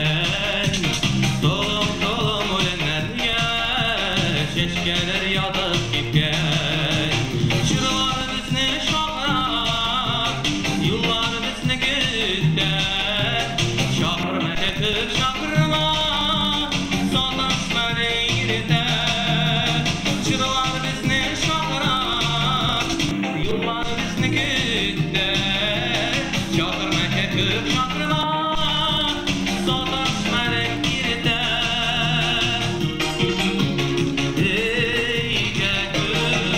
киткән. Толым-толым үләннәргә чәчкәләр ятып киткән. Җырлар безне чакыра, юллар безне көтә. Чакырма, кәкүк, чакырма, саташма иртә. Җырлар безне чакыра, юллар безне көтә. Чакырма, кәкүк, чакырма, саташма иртә. Эй, кәкүк,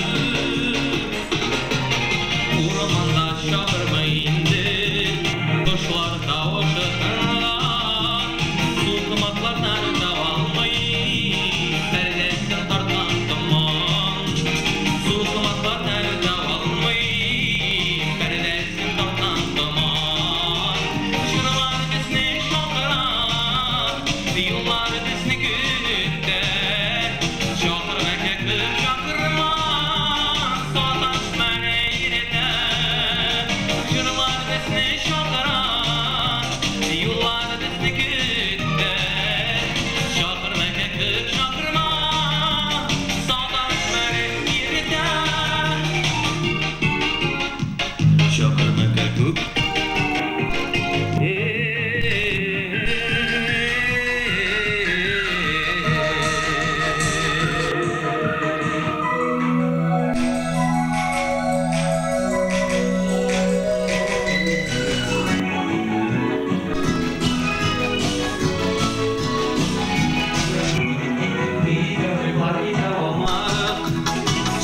урманда чакырма инде, кошлар тавышы тыңлап, сукмаклардан үтә алмый, пәрдәсен тарткан томан. Сукмаклардан үтә алмый, пәрдәсен тарткан томан. Җырлар безне чакыра, юллар безне көтә. Чакырма, кәкүк, чакырма, саташма иртә. Җырлар безне чакыра, юллар безне көтә. Чакырма, кәкүк, чакырма, саташма иртә. Чакырма, кәкүк.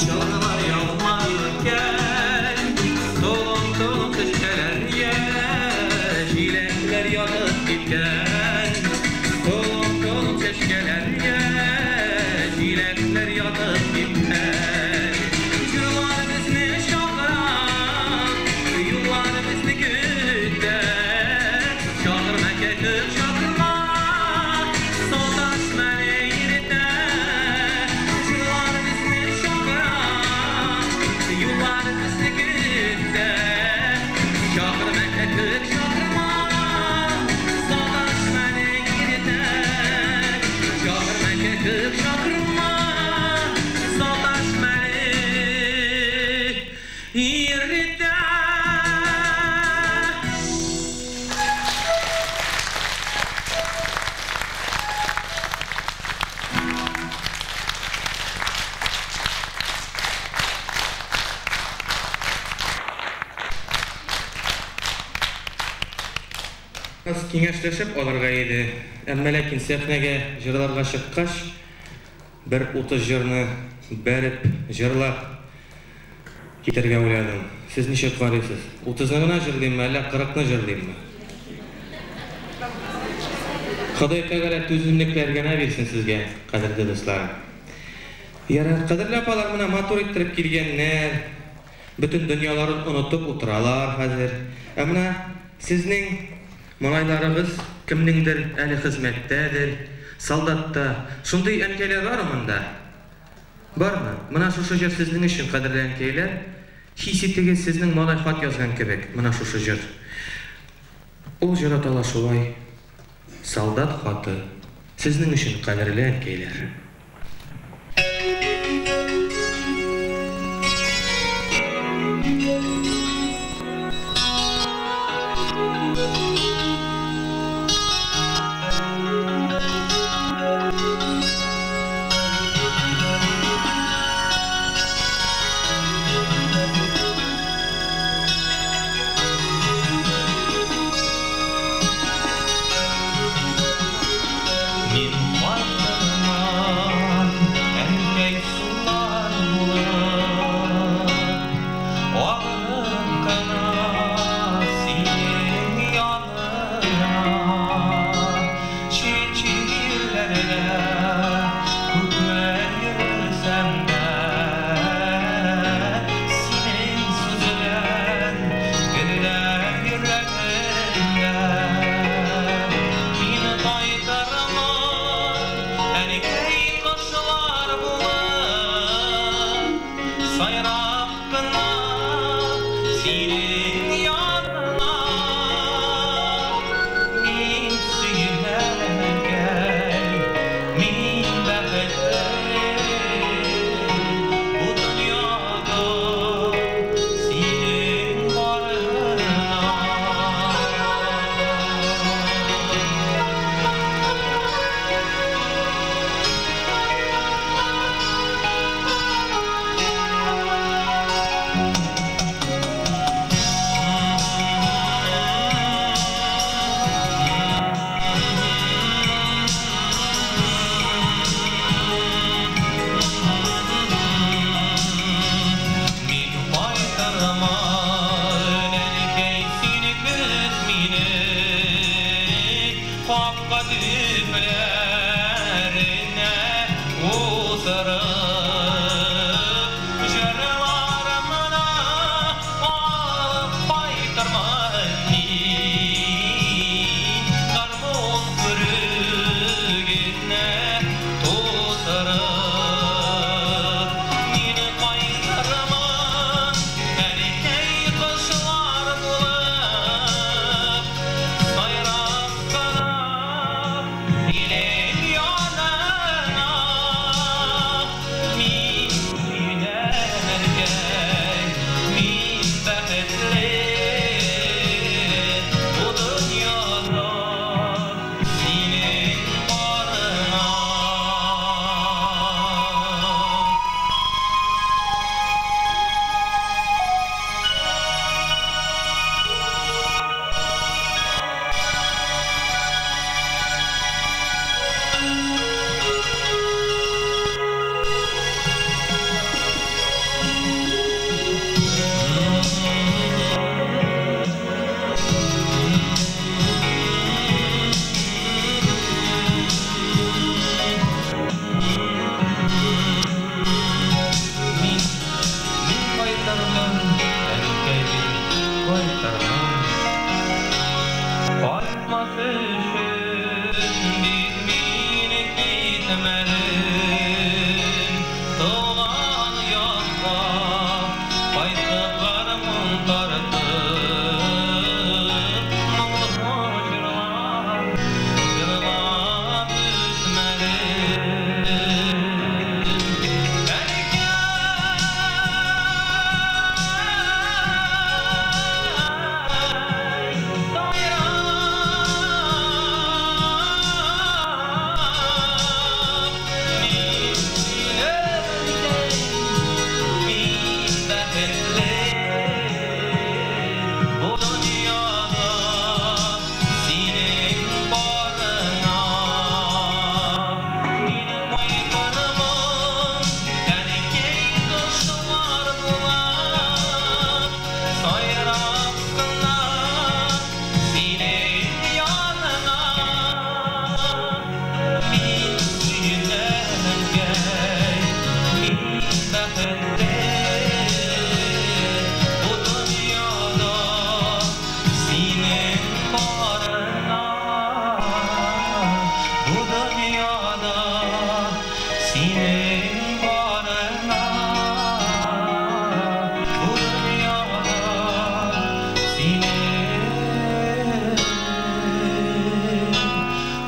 Чалгылар яумай үткән, толым-толым чәчкәләргә җиләкләр ятып киткән. Толым-толым чәчкәләргә җиләкләр ятып киткән. Җырлар безне чакыра, юллар безне көтә. Чакырма, кәкүк, чакырма, саташма иртә. Җырлар безне чакыра, юллар безне көтә. Чакырма, кәкүк, чакырма, саташма иртә. Чакырма, кәкүк, чакырма, саташма иртә. Киңәшләшеп алырга иде. Әмма ләкин сәхнәгә җырларга чыккач, бер 30 җырны бәреп, җырлап китәргә уйладым. Сез ничек карыйсыз? 30-ны гына җырлыйммы, әллә 40-ны җырлыйммы? Ходай Тәгалә түземлекләр генә бирсен сезгә, кадерле дусларым. Ярар, кадерле апалар, менә матур иттереп килгәннәр, бөтен дөньяларын онытып утыралар хәзер. Ә менә сезнең малайларыгыз кемнеңдер әле хезмәттәдер, солдатта. Шундый әнкәйләр бар монда? Бармы? Менә шушы җыр сезнең өчен, кадерле әнкәйләр. Хис итегез, сезнең малай хат язган кебек, менә шушы җыр. Ул җыр атала шулай. Солдат хаты. Сезнең өчен, кадерле әнкәйләр. Мин кайтырман, әнкәй сулар булып, агып кына синең яныңа. Чит җирләрдә күпме йөрсәм дә, синең сүзләр гел дә йөрәгемдә. Мин кайтырман, Төпләренә утырып, җырларымны алып кайтырмын мин. Гармун көрегенә тутырып, мин кайтырмын, әнкәй, кошлар булып, сайрап кына илем янына. Мин сөенәм, әнкәй, мин бәхетле бу дөньяда синең барыңа. Мин, мин кайтырмын, әнкәй, мин кайтырмын. Кайтмас өчен бит мин китмәдем. Туган якка кайтып гармун тартып, моңлы җырлар җырлап үсмәдем. Әнкәй, сайрап, мин сөенәм, әнкәй, мин бәхетле бу дөньяда синең барыңа. Мин кайтырмын, әнкәй, кошлар булып, сайрап кына синең яныңа. Мин сөенәм, әнкәй, мин бәхетле бу дөньяда синең барыңа. Бу дөньяда синең барыңа. Бу дөньяда синең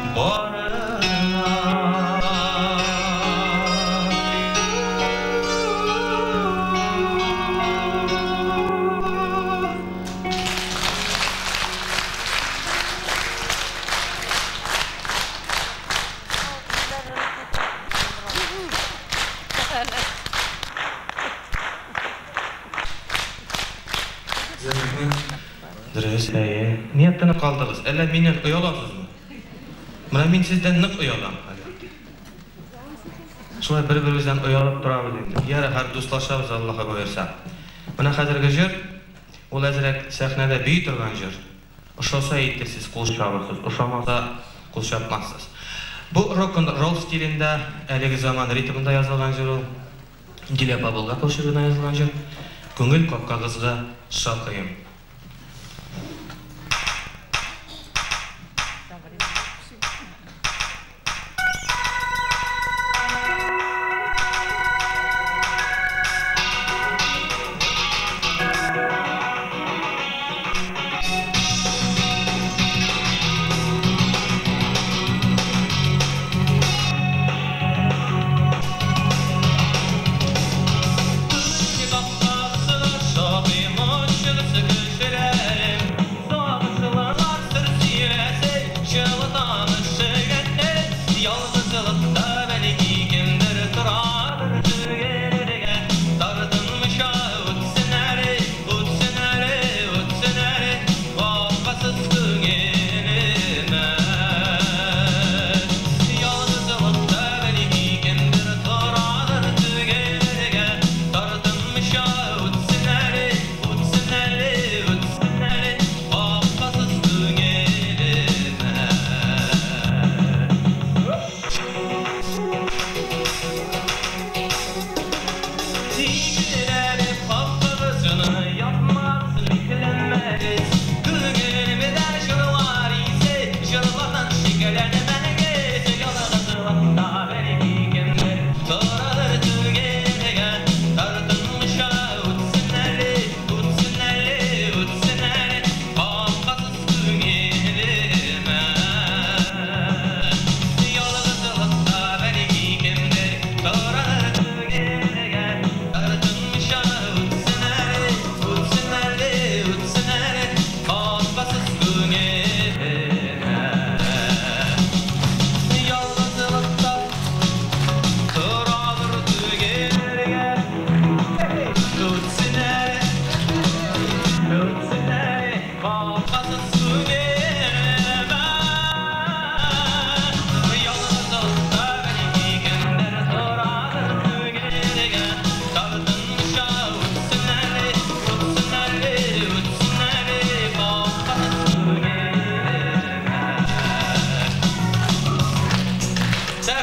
барыңа. Дөрес, әйе. Ниә тынып калдыгыз? Әллә миннән ояласызмы? Менә мин сездән нык оялам. Әлбәттә. Шулай бер-беребездән оялып торабыз инде. Ярар, һәр дуслашабыз, Аллаһ боерса. Менә хәзерге җыр, ул әзрәк сәхнәдә бии торган җыр. Ошаса әйтерсез, кул чабырсыз, ошамаса кул чапмассыз. Бу рок-н-ролл стилендә, әлеге заман ритмында язылган җыр ул. Дилә апа Булгакова шигыренә язылган җыр. Күңел капкагызга шакыйм. Күңел капкагызга шакыйм, ачыгысы.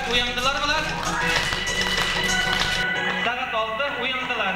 Уяндылар былар. Сәғәт 6, уяндылар.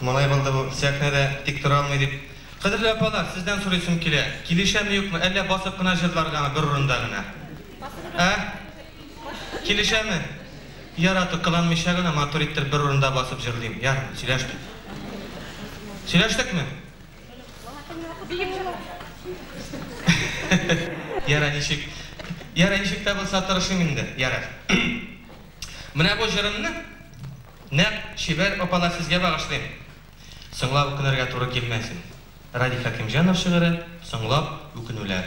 Малай булды бу, сәхнәдә тик тора алмый дип. Кадерле апалар, сездән сорыйсым килә. Килешәме юкмы, әллә басып кына җырларгамы бер урында гына? Ә? Килешәме? Яратып кыланмыйча гына матур иттереп бер урында басып җырлыйм. Ярым, сөйләштек. Сөйләштекме? Яра ничек? Яра ничек тә булса тырышым инде. Ярар. Менә бу җырымны нәкъ чибәр апалар сезгә багышлыйм. Соңлап үкенергә туры килмәсен. Радик Хәкимҗанов шигыре Соңлап үкенүләр.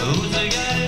Who's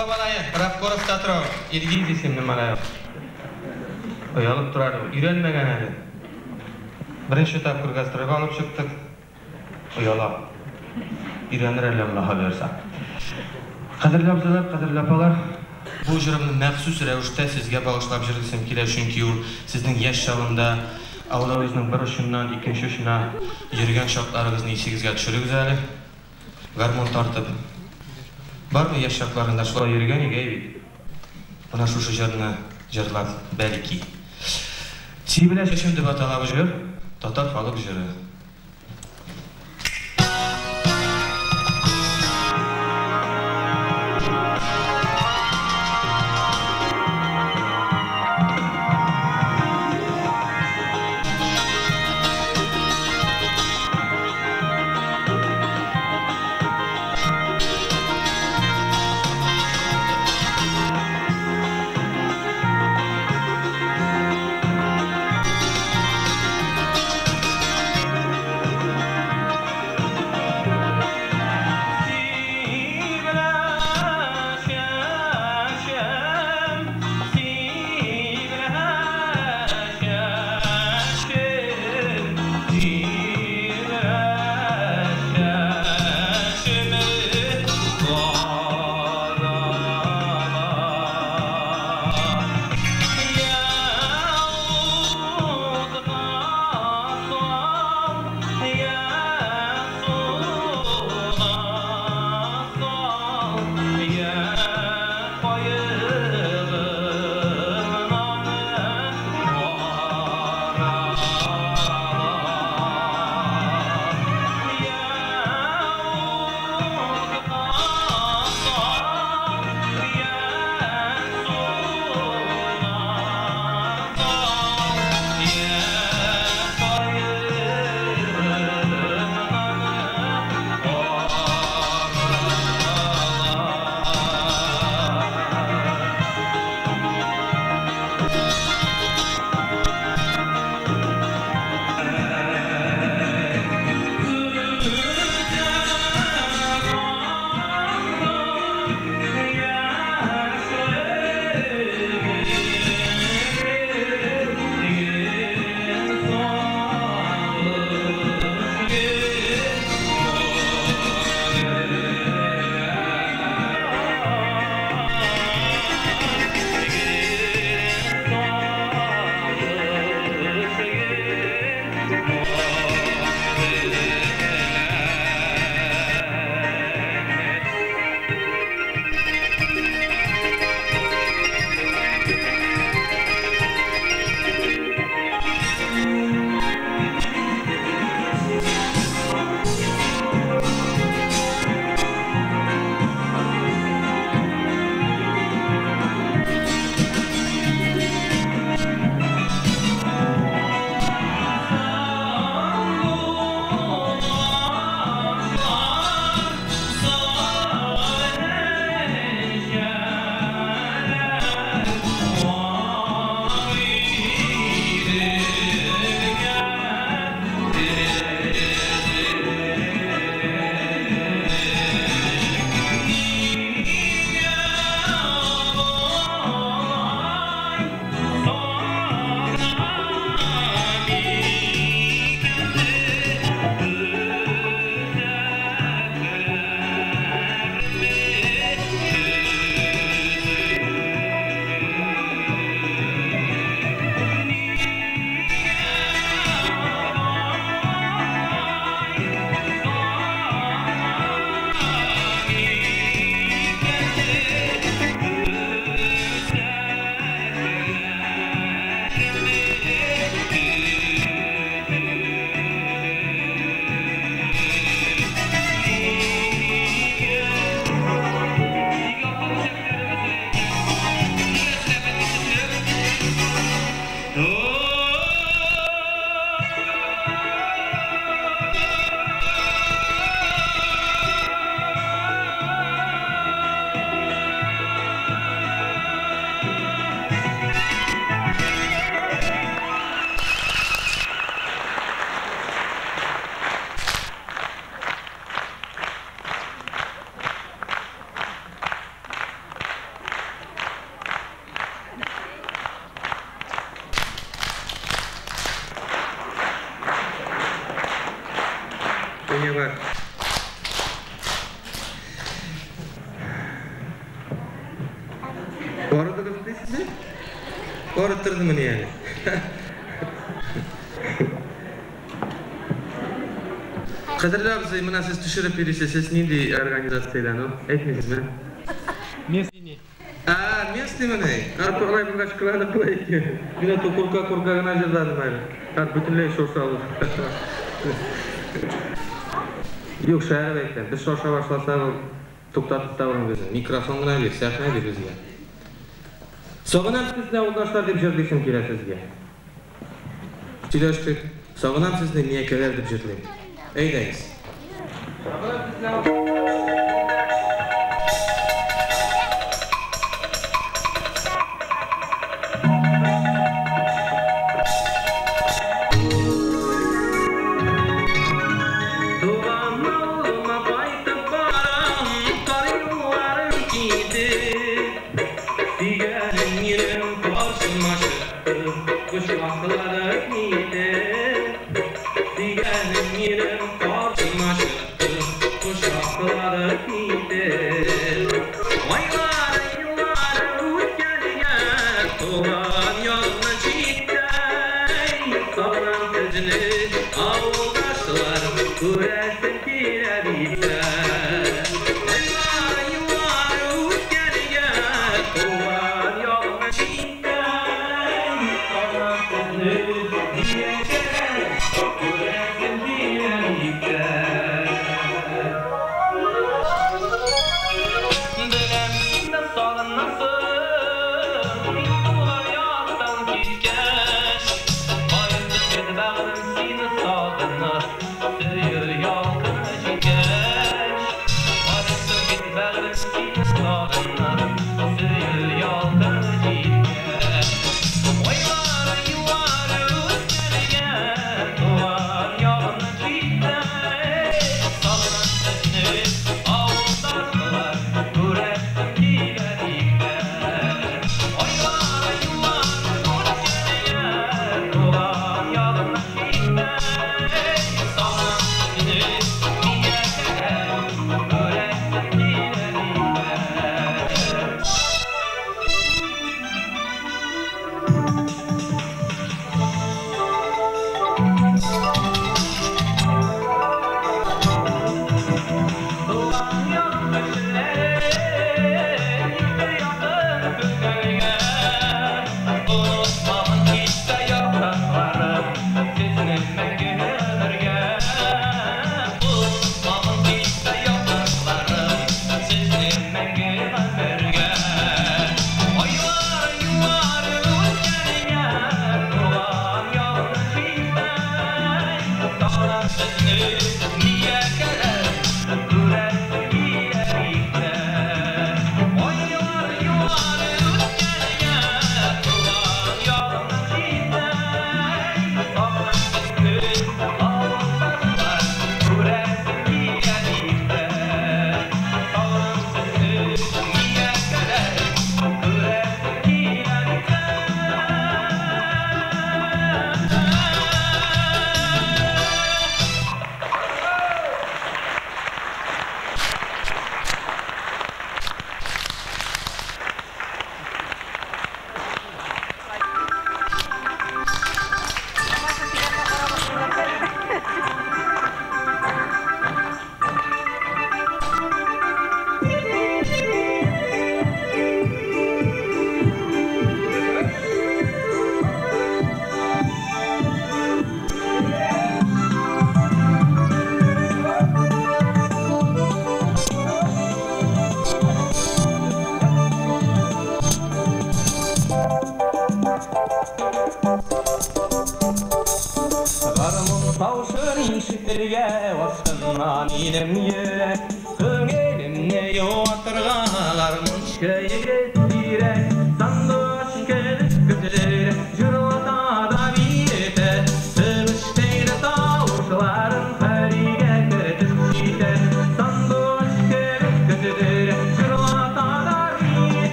Уфа малайы, Рабкоровта тора. Илгиз исемле малай. Оялып тора әле, өйрәнмәгән әле. Беренче тапкыр гастрольгә алып чыктык. Ояла. Өйрәнер әле, Аллаһ боерса. Кадерле абзыйлар, кадерле апалар, бу җырымны махсус рәвештә сезгә багышлап җырлыйсым килә, чөнки ул сезнең яшь чагында авылыгызның бер очыннан икенче очына йөргән чакларыгызны исегезгә төшерегез әле. Гармун тартып. Бармы яшь чакларында шулай йөргән игәй бит. Менә шушы җырны җырлап, бәлки. Сибелә чәчем дип атала бу җыр, татар халык җыры. Дөнья бар. Арыдыгыз дисезме? Арыттырдымы ни әле? Кадерле абзый, менә сез төшереп йөрисез, сез нинди организациядән ул? Әйтмисезме? Местный. А, местный мени? Алай булгач кыланы кылай икән. Мин аты курка-курка гына җырладым әле. Бөтенләй шошалып. Юк, шаярып әйтәм. Без шоша башласак, ул туктатып та булмый безне. Микрофон гына бир, сәхнә бир безгә. Сагынам сезне, авылдашлар, дип җырлыйсым килә сезгә. Сөйләштек. Сагынам сезне, миякәләр, дип җырлыйм. Әйдәгез. Сагынам сезне,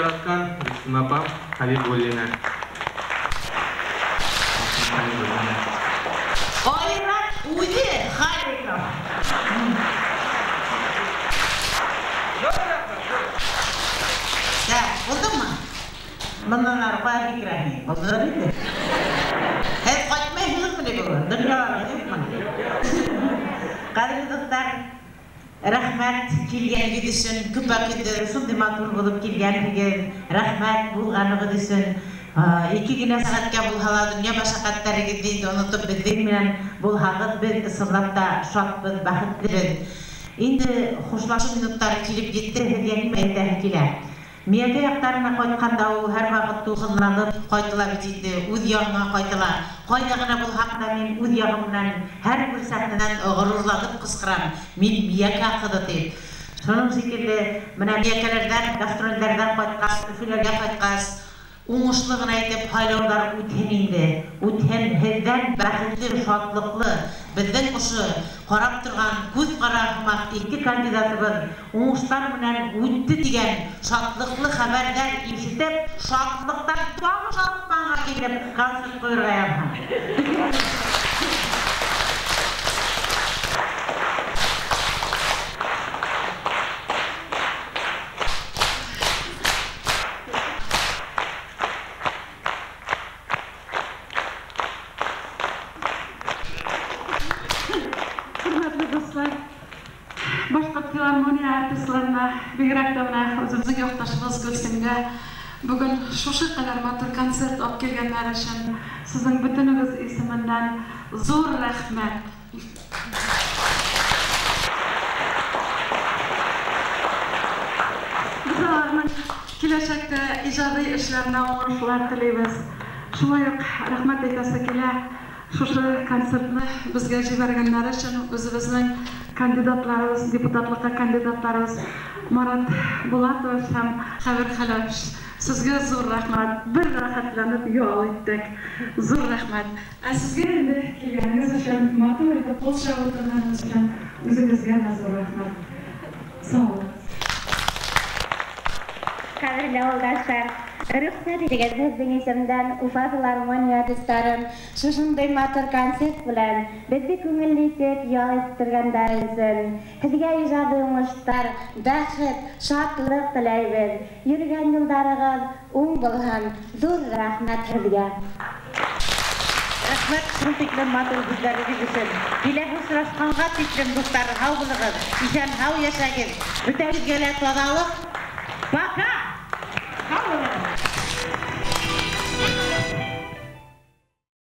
яраткан Гөлсем апам Хабибуллина. Айрат үҙе Халиков. Так, булдымы? Бындан ары ҡая кикерәһең? Булдылар инде. Һеҙ ҡайтмайһығыҙмы ни бөгөн? Донъяларығыҙ юҡмы? Ҡәҙерле дуҫтар, рәхмәт килгәнегеҙ өсөн, көпә-көндөҙ шундай матур булып килгәнһегеҙ. Рәхмәт булғанығыҙ өсөн. Ике генә сәғәткә булһа ла донъя мәшәҡәттәрегеҙҙе инде онотоп беҙҙең менән булһағыҙ, беҙ ысынлап та шатбыҙ, бәхетлебеҙ. Инде хушлашыу минуттары килеп етте, һеҙгә нимә әйтәһе килә? Миәкә яҡтарына ҡайтҡанда ул һәр ваҡыт тулҡынланып ҡайтыла бит инде, үҙ яғыңа ҡайтыла. Ҡайҙа ғына булһаҡ та мин үҙ яғым менән һәр бер сәхнәнән ғорурланып ҡысҡырам, мин Миәкә ҡыҙы тип. Шуның шикелле менә миәкәләрҙән, гастролдәрҙән ҡайтҡас, Өфөләргә ҡайтҡас, уңышлы ғына итеп һайлауҙар үтһен инде. Үтһен, һеҙҙән бәхетле, шатлыҡлы, беҙҙең ошо ҡарап торған күҙ ҡарағы ике кандидатыбыҙ уңыштар менән үтте тигән шатлыҡлы хәбәрҙәр ишетеп, шатлыҡтан тағы шатланға килеп концерт ҡуйырға яҙһын. Бигерәк тә менә үҙебеҙҙең яҡташыбыҙ Гөлсемгә бөгөн шушы ҡәҙәр матур концерт алып килгәндәр өсөн сезнең бөтөнөгөҙ исеменнән ҙур рәхмәт. Беҙ уларҙың киләсәктә ижади эшләренә уңышлар теләйбеҙ. Шулай уҡ рәхмәт әйтәсе килә шушы концертны беҙгә ебәргәндәр өсөн үҙебеҙҙең кандидатларыбыҙ, депутатлыҡҡа кандидатларыбыҙ Марат Булатович һәм Хәбир Хәләвич. Сезгә ҙур рәхмәт. Бер рәхәтләнеп ял иттек. Ҙур рәхмәт. Ә сезгә инде килгәнегеҙ өсөн, матур итеп ҡул сабып ултырғанығыҙ өсөн үҙегеҙгә лә ҙур рәхмәт. Сау булығыҙ. Ҡәҙерле ауылдаштар, рөхсәт итегеҙ беҙҙең исемдән Уфа филармония дуҫтарым шушындай матур концерт белән беҙҙе күңелле итеп ял иттергәндәр өсөн һеҙгә ижади уңыштар, бәхет, шатлыҡ теләйбеҙ. Йөрөгән юлдарығыҙ уң булһын. Ҙур рәхмәт һеҙгә. Рәхмәт шул тиклем матур һүҙҙәрегеҙ өсөн. Киләһе осрашҡанға тиклем, дуҫтар, һау булығыҙ, иҫән-һау йәшәгеҙ. Бөтәгеҙгә лә таҙалыҡ. Пока!